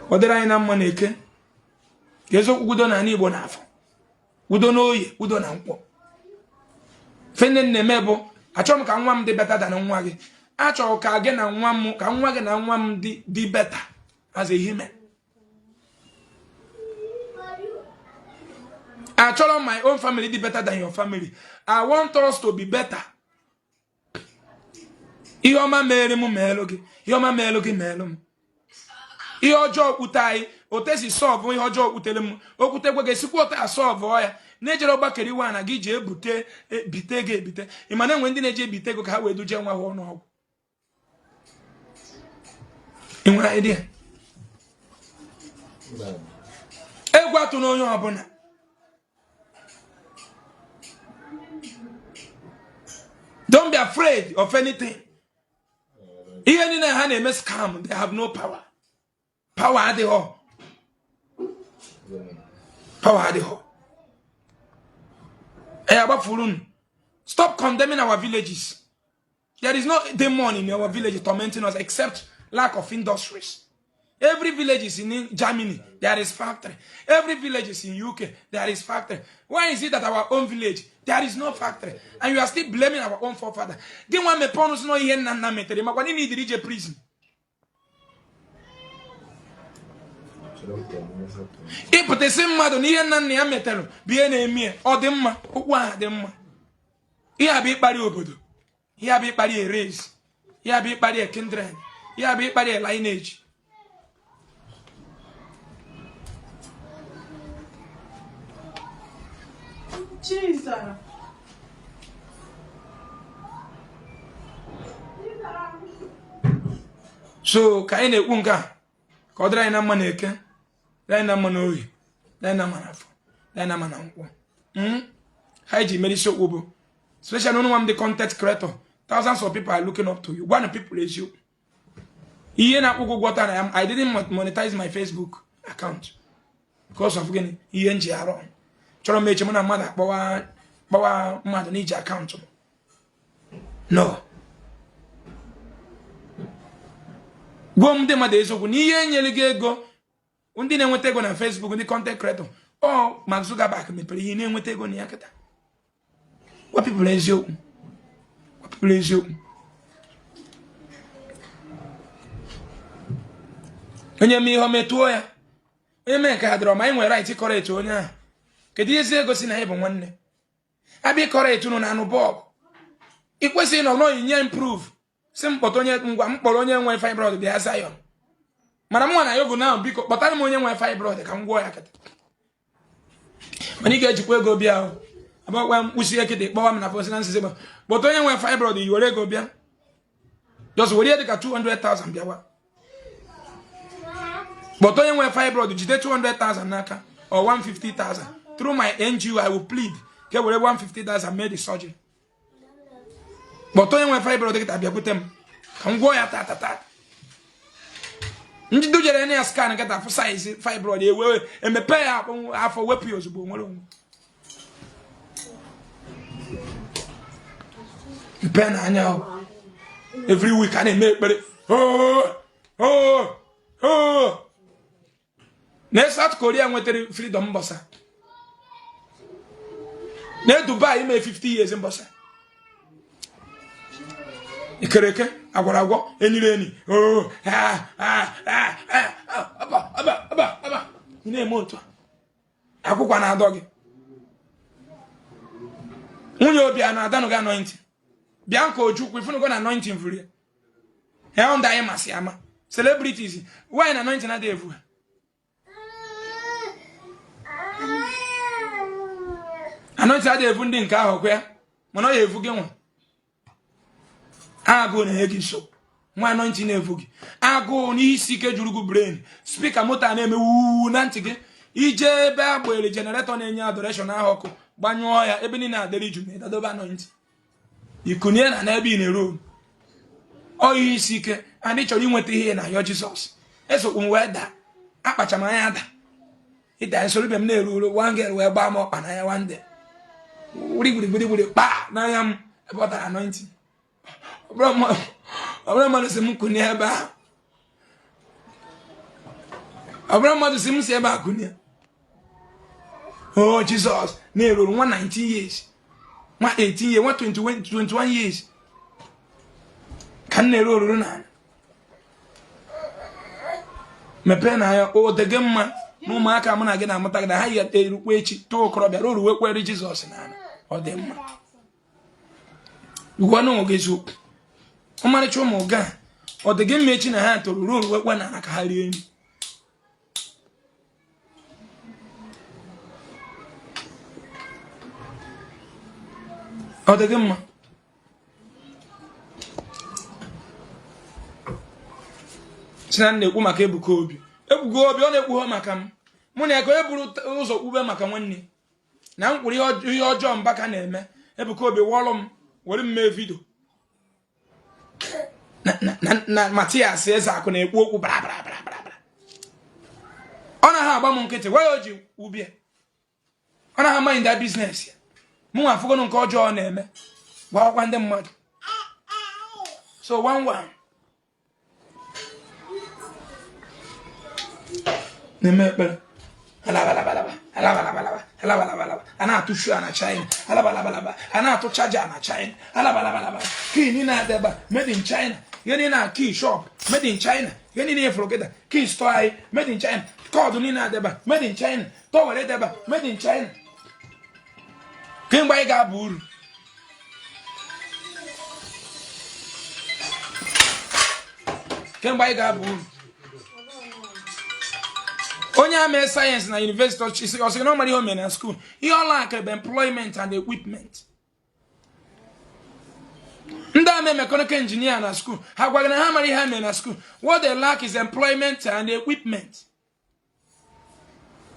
Ọ dịrị anyị na mma na Eke, ka eziokwu kwudo na ala Igbo, na afọ kwudo, n'Oye kwudo, na Nkwọ. Fene na-eme bụ achọrọ m ka nwa m dị better than nwa gị. Achọrọ ka gị na nwa m, ka nwa gị na nwa m dị better as a human. Achọrọ my own family dị better than your family. I want us to be better. Ihe ọma meere m, meelụ gị. Ihe ọma meelụ gị, meelụ m. Ihe ọjọọ kwute anyị, otu esi solve ihe ọjọọ kwutere m, okwutekwe gị, esikwa otu a solve ya. Na-ejere ọgbakere iwe na gị ji ebute ebite ego ebite. Ị ma na enwe ndị na-eji ebite ego ka ha wee duje nwa ha ọnụọgwụ? Ị nwere idea? Egwu atụ na onye ọbụla. Don't be afraid of anything. Ihe niile ha na-eme scam, they have no power. Power adịghọ, power adịghọ. Agbafuru unu. Stop condemning our villages. There is no demon in our village tormenting us except lack of industries. Every village is in Germany, there is factory. Every village is in UK, there is factory. Why is it that our own village, there is no factory? And you are still blaming our own forefather. Gị nwa mepe ọnụ si na ihe nna nna metere makwa niile idiri ije prison. Ịpụta isi mmadụ na ihe nna nna ya metere bụ ihe na-eme ya. Ọ dị mma? Okwu ahụ dị mma? Ihe a bụ ịkparị obodo, ihe a bụ ịkparị a race, ihe a bụ ịkparị a kindred, ihe a bụ ịkparị a lineage. Jesus. So ka anyị na-ekwu nke a, ka ọ dịrị anyị na mma na Eke, dịrị anyị na mma na Oyi, dịrị anyị na mma na Afọ, dịrị anyị na mma na Nkwọ. Ha ji mere isiokwu bụ special. Ụnụ nwa m dị content creator, thousands of people are looking up to you. Gwa na people eziokwu. Ihe na-akwụ gị ụgwọ taa na ya, I didn't monetize my Facebook account because of gịnị? Ihe nji arụ chọrọ m echi mụ na mmadụ akpọwa. Gbawa mmadụ n'iji akaụntụ m. No. Gwa m ndị mmadụ eziokwu na ihe enyere gị ego, ndị na-enweta ego na Facebook, ndị content creator, ọ Mark Zuckerberg mepere ihe na-enweta ego na ya kịta. Gwa people eziokwu, gwa people eziokwu. Onye mee ihe metụọ ya, onye mee nke ha dịrọ ma anyị nwere right correct onye ahụ. Kedu ihe ezi egosi na anyị bụ nwanne? Abịa correct unu na anụ bọọgụ ị kwesịghị nọ n'onyinye improve si m kpọta onye ngwa m kpọrọ onye nwe fibroid bịa Zion, mana m nwa na yogo na biko kpọtara m onye nwe fibroid ka m gwọọ ya kịta. Mana ị ga-ejikwa ego bịa ahụ abụọkwa mkpụsi ekịta kpọwa m na phone na nsisi kpọta onye nwe fibroid, i were ego bịa, just were ihe dịka 200,000 bịawa kpọta onye nwe fibroid, jide 200,000 n'aka or 150,000. Through my NGO I will plead ka e were 150,000 mee the surgery. Kpọta onye nwe fibroid kịta bịakwute m ka m gwọọ ya tata tata. Ndị dujere na ya scan nkịta fụ size fibroid, ewe emepe ya afọ wepụ ya ozugbo, nwere onwe mpe na anya. Every week a na-eme ekpere oh, oh, oh. Na South Korea nwetara freedom mbọsa, na Dubai mee 50 years mbọsa, ekereke agwara agwọ enyiri enyi oh, ị na-eme otu akwụkwọ na-adọ gị. Nwunye obi a na-adanụ gị anointing bịa nke Ojukwu ifunugo na anointing vuru ya ya ndị anyị masị ama celebrities why na anointing adịghị evu ha. Anointing adịghị evu ndị nke ahụ kwa ya, mana ọ ya evu gị nwa. Agụụ na-enye gị nsogbu, nwa anointing na-evu gị. Agụụ na isi ike juru gị brain, speaker moto a na-eme wuwu na ntị gị. Ije ebe a gbere generator na-enye adoration ahụ ọkụ, gbanyụọ ya, ebe niile adịrị jụ ma ịdadobe anointing ikunie na n'ebe ị na-eru. Ọ ihe isi ike and chọrọ inweta ihe na ayọ Jizọs esokwu m wee daa, akpacha m anya ada ịda nsoro ibe m na-eru uru. One girl wee gbaa m ọkpa n'anya one day, gbirigbirigbirigbiri kpaa n'anya m ebe ọ dara anointing. Ọ bụrụ mmadụ si m kunie ebe ahụ, ọ bụrụ mmadụ si m si ebe a kunie, oh Jizọs na-eruru nwa 19 years, nwa 18 years, nwa 21 years ka m na-eru oruru na mepee na ya. O dị gị mma na ụmụaka mụ na gị na-amụta gị na ha ya erukwa echi too okorobịa ruo wee kwere Jizọs n'ala. Ọ dị mma gwa na onwe gị eziokwu. Ọmarịcha ụmụ ga ọ dị gị mma echi na ha toro ruo wee kwe n'ala ka ha rie nri. Ọ dị gị mma si na na-ekwu maka Ebuka Obi. Ebuka Obi ọ na-ekwughọ maka m, mụ na ya ka onye buru ụzọ kwube maka nwanne na m kwuru ihe ọjọọ Mbaka na-eme. Ebuka Obi wọrọ m were m mee video na Matias Ezeakụ na-ekwu okwu bra bra bra bra bra. Ọ naghị agba m nkịtị gwa ya o ji ubie, ọ naghị amaghị ndị business ya. Mụ nwa afụgonụ nke ọjọọ ọ na-eme, gwakwa ndị mmadụ. So one one na-eme ekpere alabalabalaba alabalabalaba alabalabalaba, a na-atụ shoe na China, alabalabalaba, a na-atụ charger na China, alabalabalaba, key niile adeba made in China, ihe niile na key shop made in China, ihe niile efuru kịta key store anyị made in China, cord niile adeba made in China, towel edeba made in China. Kemgbe anyị ga-aba uru kemgbe anyị ga-aba uru onye a mee science na university ọ sị na ọ mara ihe o mere na school, ihe ọ lack bụ employment and equipment. Ndị a mee mechanical engineer na school, ha gwara na ha mara ihe ha mere na school. What they lack is employment and equipment.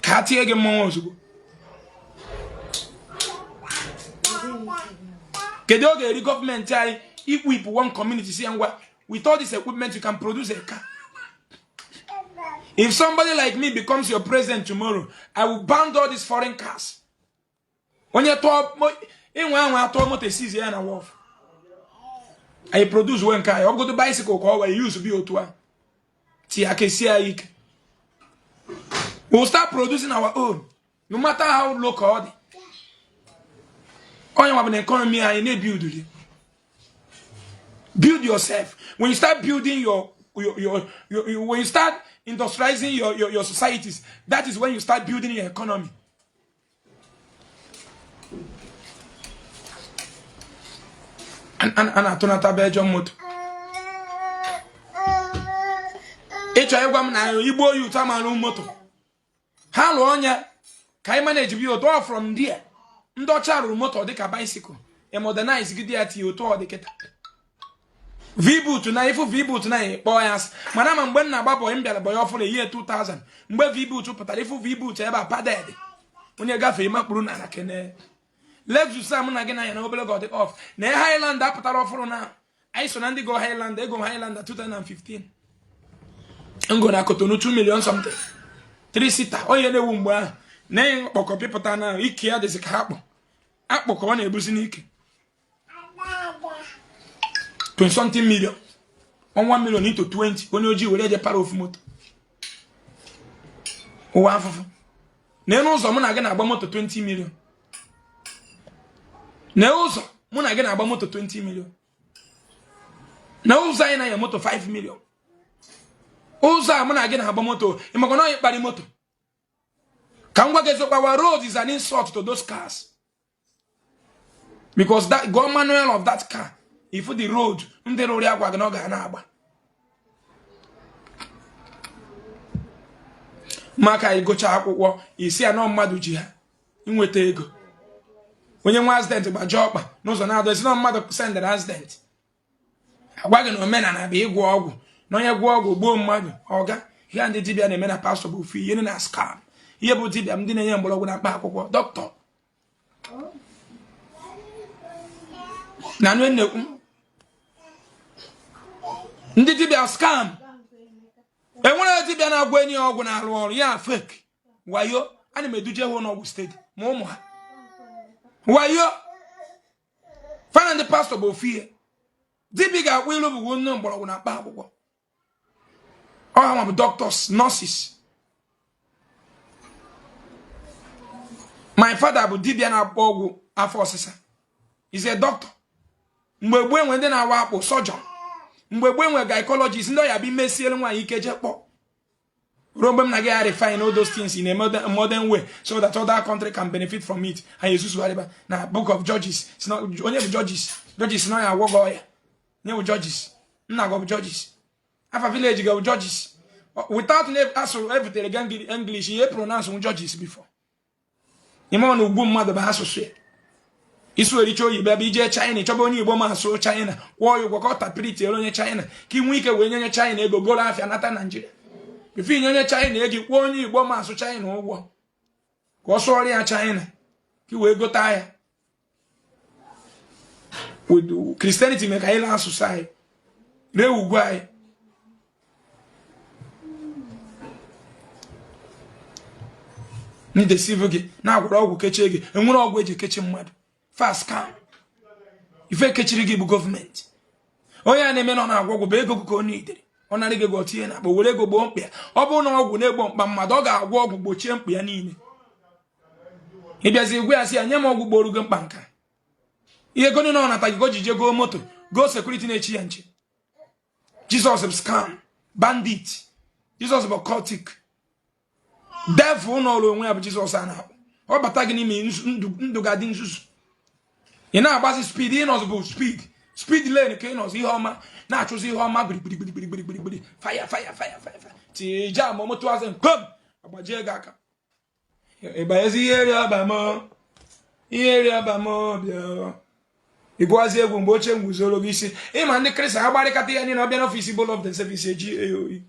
Ka a tie gị mmọnwụ ozugbo. Kedu oge eri gọọmenti anyị equip one community, si ya ngwa, with all this equipment you can produce a car. If somebody like me becomes your president tomorrow, I will ban all these foreign cars. Onye tụọ inwe anwa atụọ moto esizi ya na wharf. Anyị produce wee nke anyị, ọ bụgodo bicycle ka ọ wee use bi otu a tie aka esie ya ike. We'll start producing our own, no matter how low ka ọ dị. Onye nwa bụ na economy anyị na-ebuild ya. Build yourself. When you start building your, when you start industrializing your societies, that is when you start building your economy. A na-atụnata Belgium moto. Ịchọ ịgwa m na Igbo youth amarụ moto ha lụọ ọnya ka anyị manage bi otu ọ from there. Ndị ọcha rụrụ moto dịka bicycle, e modernize gide ya, tinye otu ọ dị kịta. V-boot na ifu V-boot na kpọọ ya asị, mana ma mgbe m na-agba boy, m bịara boy ọfụrụ ihe 2000, mgbe V-boot pụtara, ifu V-boot ebe a padded, onye gafee makpuru na na kene. Lexus a mụ na gị na ya na obere god off na Highlander apụtara ọfụrụ na anyị so na ndị go Highlander. Ego m Highlander 2015 ngo na Cotonou, 2 million something, 3 seater. Onye na-ewu mgbe ahụ na-enye mkpọkọ pịpụta na ike ya dịzị ka akpụ akpụ ka ọ na-ebuzi n'ike. 20 something million, 1 million into 20, onye ojii were eje para ofu moto. Ụwa afụfụ. Na ụzọ mụ na gị na-agba moto 20 million, na ụzọ mụ na gị na-agba moto 20 million, na ụzọ anyị na-anya moto 5 million, ụzọ a mụ na gị na-agba moto. Ịmakwa na onye kparị moto ka m gwa gị eziokwu, our road is an insult to those cars, because that go manual of that car, if the road ndị rụrụ ya gwa gị na ọ ga na-agba maka ịgụcha akwụkwọ isi anọ mmadụ ji ha inweta ego. Onye nwe accident gbajie ọkpa n'ụzọ na-adọ esi na mmadụ sendere accident. Agwa gị na omenala bụ ịgwọ ọgwụ, na onye gwọ ọgwụ gbuo mmadụ ọga. Ihe ndị dibịa na-eme na pastọ bụ ofu ihe na scam. Ihe bụ dibịa, ndị na-enye mgbọrọgwụ na mkpa akwụkwọ, dọkịta na anụ na-ekwu ndị dibịa scam. Enwere dibịa na-agwọ enyi ya ọgwụ na-arụ ọrụ ya, fake wayo. Ana m eduje ha ụlọọgwụ steady ma ụmụ ha wayo fana. Ndị pastọ bụ ofu ihe. Dibịa ga-akwụ ilu bụ nne mgbọrọgwụ na mkpa akwụkwọ ọha ma bụ doctors, nurses. My father bụ dibịa na-akpọ ọgwụ afọ ọsịsa, is a doctor. Mgbe gboo enwe ndị na-awa akpụ, surgeon. Mgbe gboo enwe gynecologist, ndị ọya bụ imesiere nwaanyị ike jee kpọọ. Ruo mgbe m na gị refine all those things in a modern way so that other country can benefit from it. Anyị esusugharịba na Book of Judges. Onye bụ Judges? Judges na ya agwọ gị ọya. Nye bụ Judges, nna gị bụ Judges, afa village gị bụ Judges. Without asụrụ ebutere gị English, ihe pronounce Judges before ime ọ na ugwu mmadụ bụ asụsụ ya. Isu ericha oyibo ebe ije China, ịchọba onye Igbo ma asụ China, kwụọ ya ụgwọ ka ọ tapiritiere onye China, ka ị nwee ike wee nye onye China ego goro afịa nata Naijiria. Before inye onye China ego, kwụọ onye Igbo ma asụ China ụgwọ ka ọ sụọrọ ya China ka ị wee gote ahịa. Christianity mere ka anyị laa asụsụ anyị, ree ugwu anyị. Ndị deceive gị na-agwara ọgwụ kechie gị. Enwere ọgwụ eji ekechi mmadụ? Fast scam. Ife kechiri gị bụ gọọmenti. Onye a na-eme na ọ na-agwọ ọgwụ bụ ego ka ọ niidere. Ọ narị gị ego, tinye na akpa, were ego gboo mkpa ya. Ọ bụrụ na ọgwụ na-egbo mkpa mmadụ, ọ ga-agwọ ọgwụ gbochie mkpa ya niile. Ịbịazi gwa ya sị ya nye m ọgwụ gboro gị mkpa nka. Ihe ego niile ọ nata gị ka o ji jee goo moto, goo security na-echi ya nche. Jizọs bụ scam bandit. Jizọs bụ cultic devil n'ọrụ onwe ya bụ Jizọs a na-akpọ. Ọ bata gị n'ime ndụ ga-adị nzuzu. Ị na-agbazi speed, ị nọzụ bụ speed, speed lane ka ị nọzụ. Ihe ọma na-achụzi ihe ọma gbirigbirigbirigbirigbiri, fire, fire, fire, fire, fire, tije ama moto azụ nkom agbajie gị aka, ịbanyezi ihe ri ọba m, ihe ri ọba m bịa ịgụwazi egwu mgbe oche nguzoro gị isi. Ịma ndị Kristian agbarịkata ya niile, ọbịa n'ọfịs Igbo Love the Service, eji ya oyi.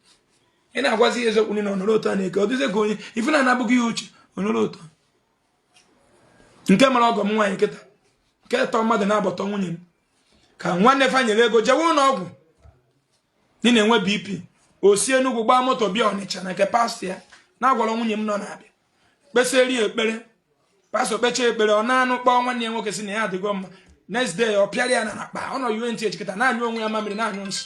Ị na-agwazi ya eziokwu niile, ọnọrọ otu a na-eke ọ dịzie ka onye ife na-anabụghị ya uche ọnọrọ otu nke mere ọgọ m nwaanyị kịta nke tọ mmadụ na-abọtọ nwunye m ka nwanne fa nyere ego jewe ụlọ ọgwụ ị na-enwe BP. O si Enugwu gbaa moto bịa Ọnịcha na nke pastọ ya na-agwara nwunye m nọ na-abịa kpesịrị ya ekpere. Pastọ kpechaa ekpere, ọ na-anụ kpọọ nwanne ya nwoke, si na ya adịgo mma. Next day, ọ pịara ya na akpa. Ọ nọ UNTH kịta, na-anyụ onwe ya mamịrị, na-anyụ nsị.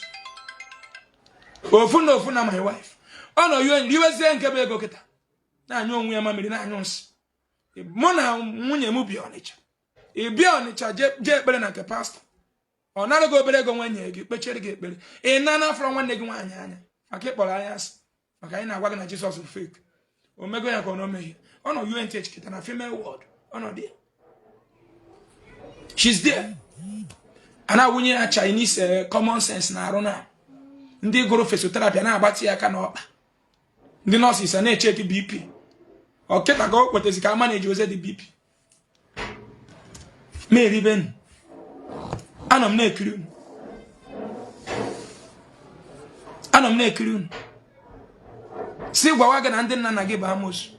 Ofu na ofu na my wife, ọ nọ UN, riwezie nke bụ ego kịta, na-anyụ onwe ya mamịrị, na-anyụ nsị. Mụ na nwunye m bi Ọnịcha. Ị bịa Ọnịcha, jee ekpere na nke pastọ, ọ nara gị obere ego, nwenye gị kpechere gị ekpere, ị na na-afọrọ nwanne gị nwaanyị anya maka ịkpọrọ anya asị, maka anyị na-agwa gị na Jizọs bụ fake. O mego ya ka ọ na omeghe. Ọ nọ UNTH kịta na female ward. Ọ nọ there, she's there. A na-awụnye ya Chinese common sense na arụ na ndị gụrụ physiotherapy na-agbatị ya aka n'ọkpa, ndị nurses a na-echeki BP. Ọkịta ka o kwetezi ka ama na-eji oze dị BP ma eribenu. Anọ m na-ekiri unu, anọ m na-ekiri unu, si gwawa gị na ndị nna nna gị bụ amosu,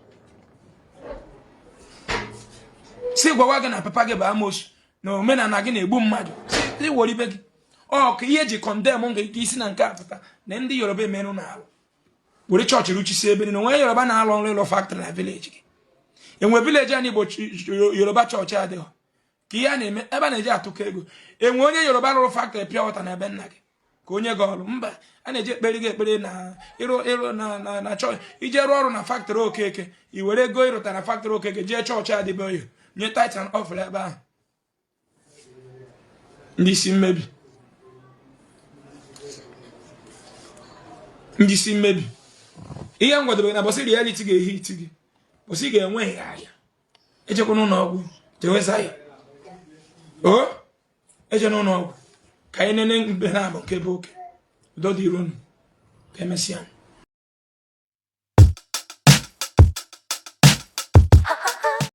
si gwawa gị na papa gị bụ amosu, na omenala gị na-egbu mmadụ, si were ibe gị. Ọ ka ihe eji condemn nke isi na nke a pụta na ndị Yoruba emerụ na alụ were chọọchị ruchisi ebe niile. Onwe Yoruba na-alụ ọrụ ịlụ factory na village gị? Enwe village a n'Igbo Yoruba chọọchị adịghị ka ihe a na-eme ebe a na-eji atụkọ ego. Enwe onye Yoruba rụrụ factory pure water na ebe nna gị ka onye gị ọrụ? Mba, a na-eji ekpere gị ekpere na ịrụ ịrụ na na na chọọchị. Ije rụọ ọrụ na factory Okeke, i were ego ịrụta na factory Okeke jee chọọchị Adịbeoyi nye tithe and offering ebe ahụ. Ndị isi mmebi, ndị isi mmebi. Ihe m gwadobere na bọsị reality ga-ehi iti gị, bọsị ga-enwe ahịa. Ejekwa n'ụlọ ọgwụ, jewe Zion. O eje n'ụlọ ọgwụ ka anyị nene mbe na abụ nke bụ oke. Udo dịrị unu, ka emesịa.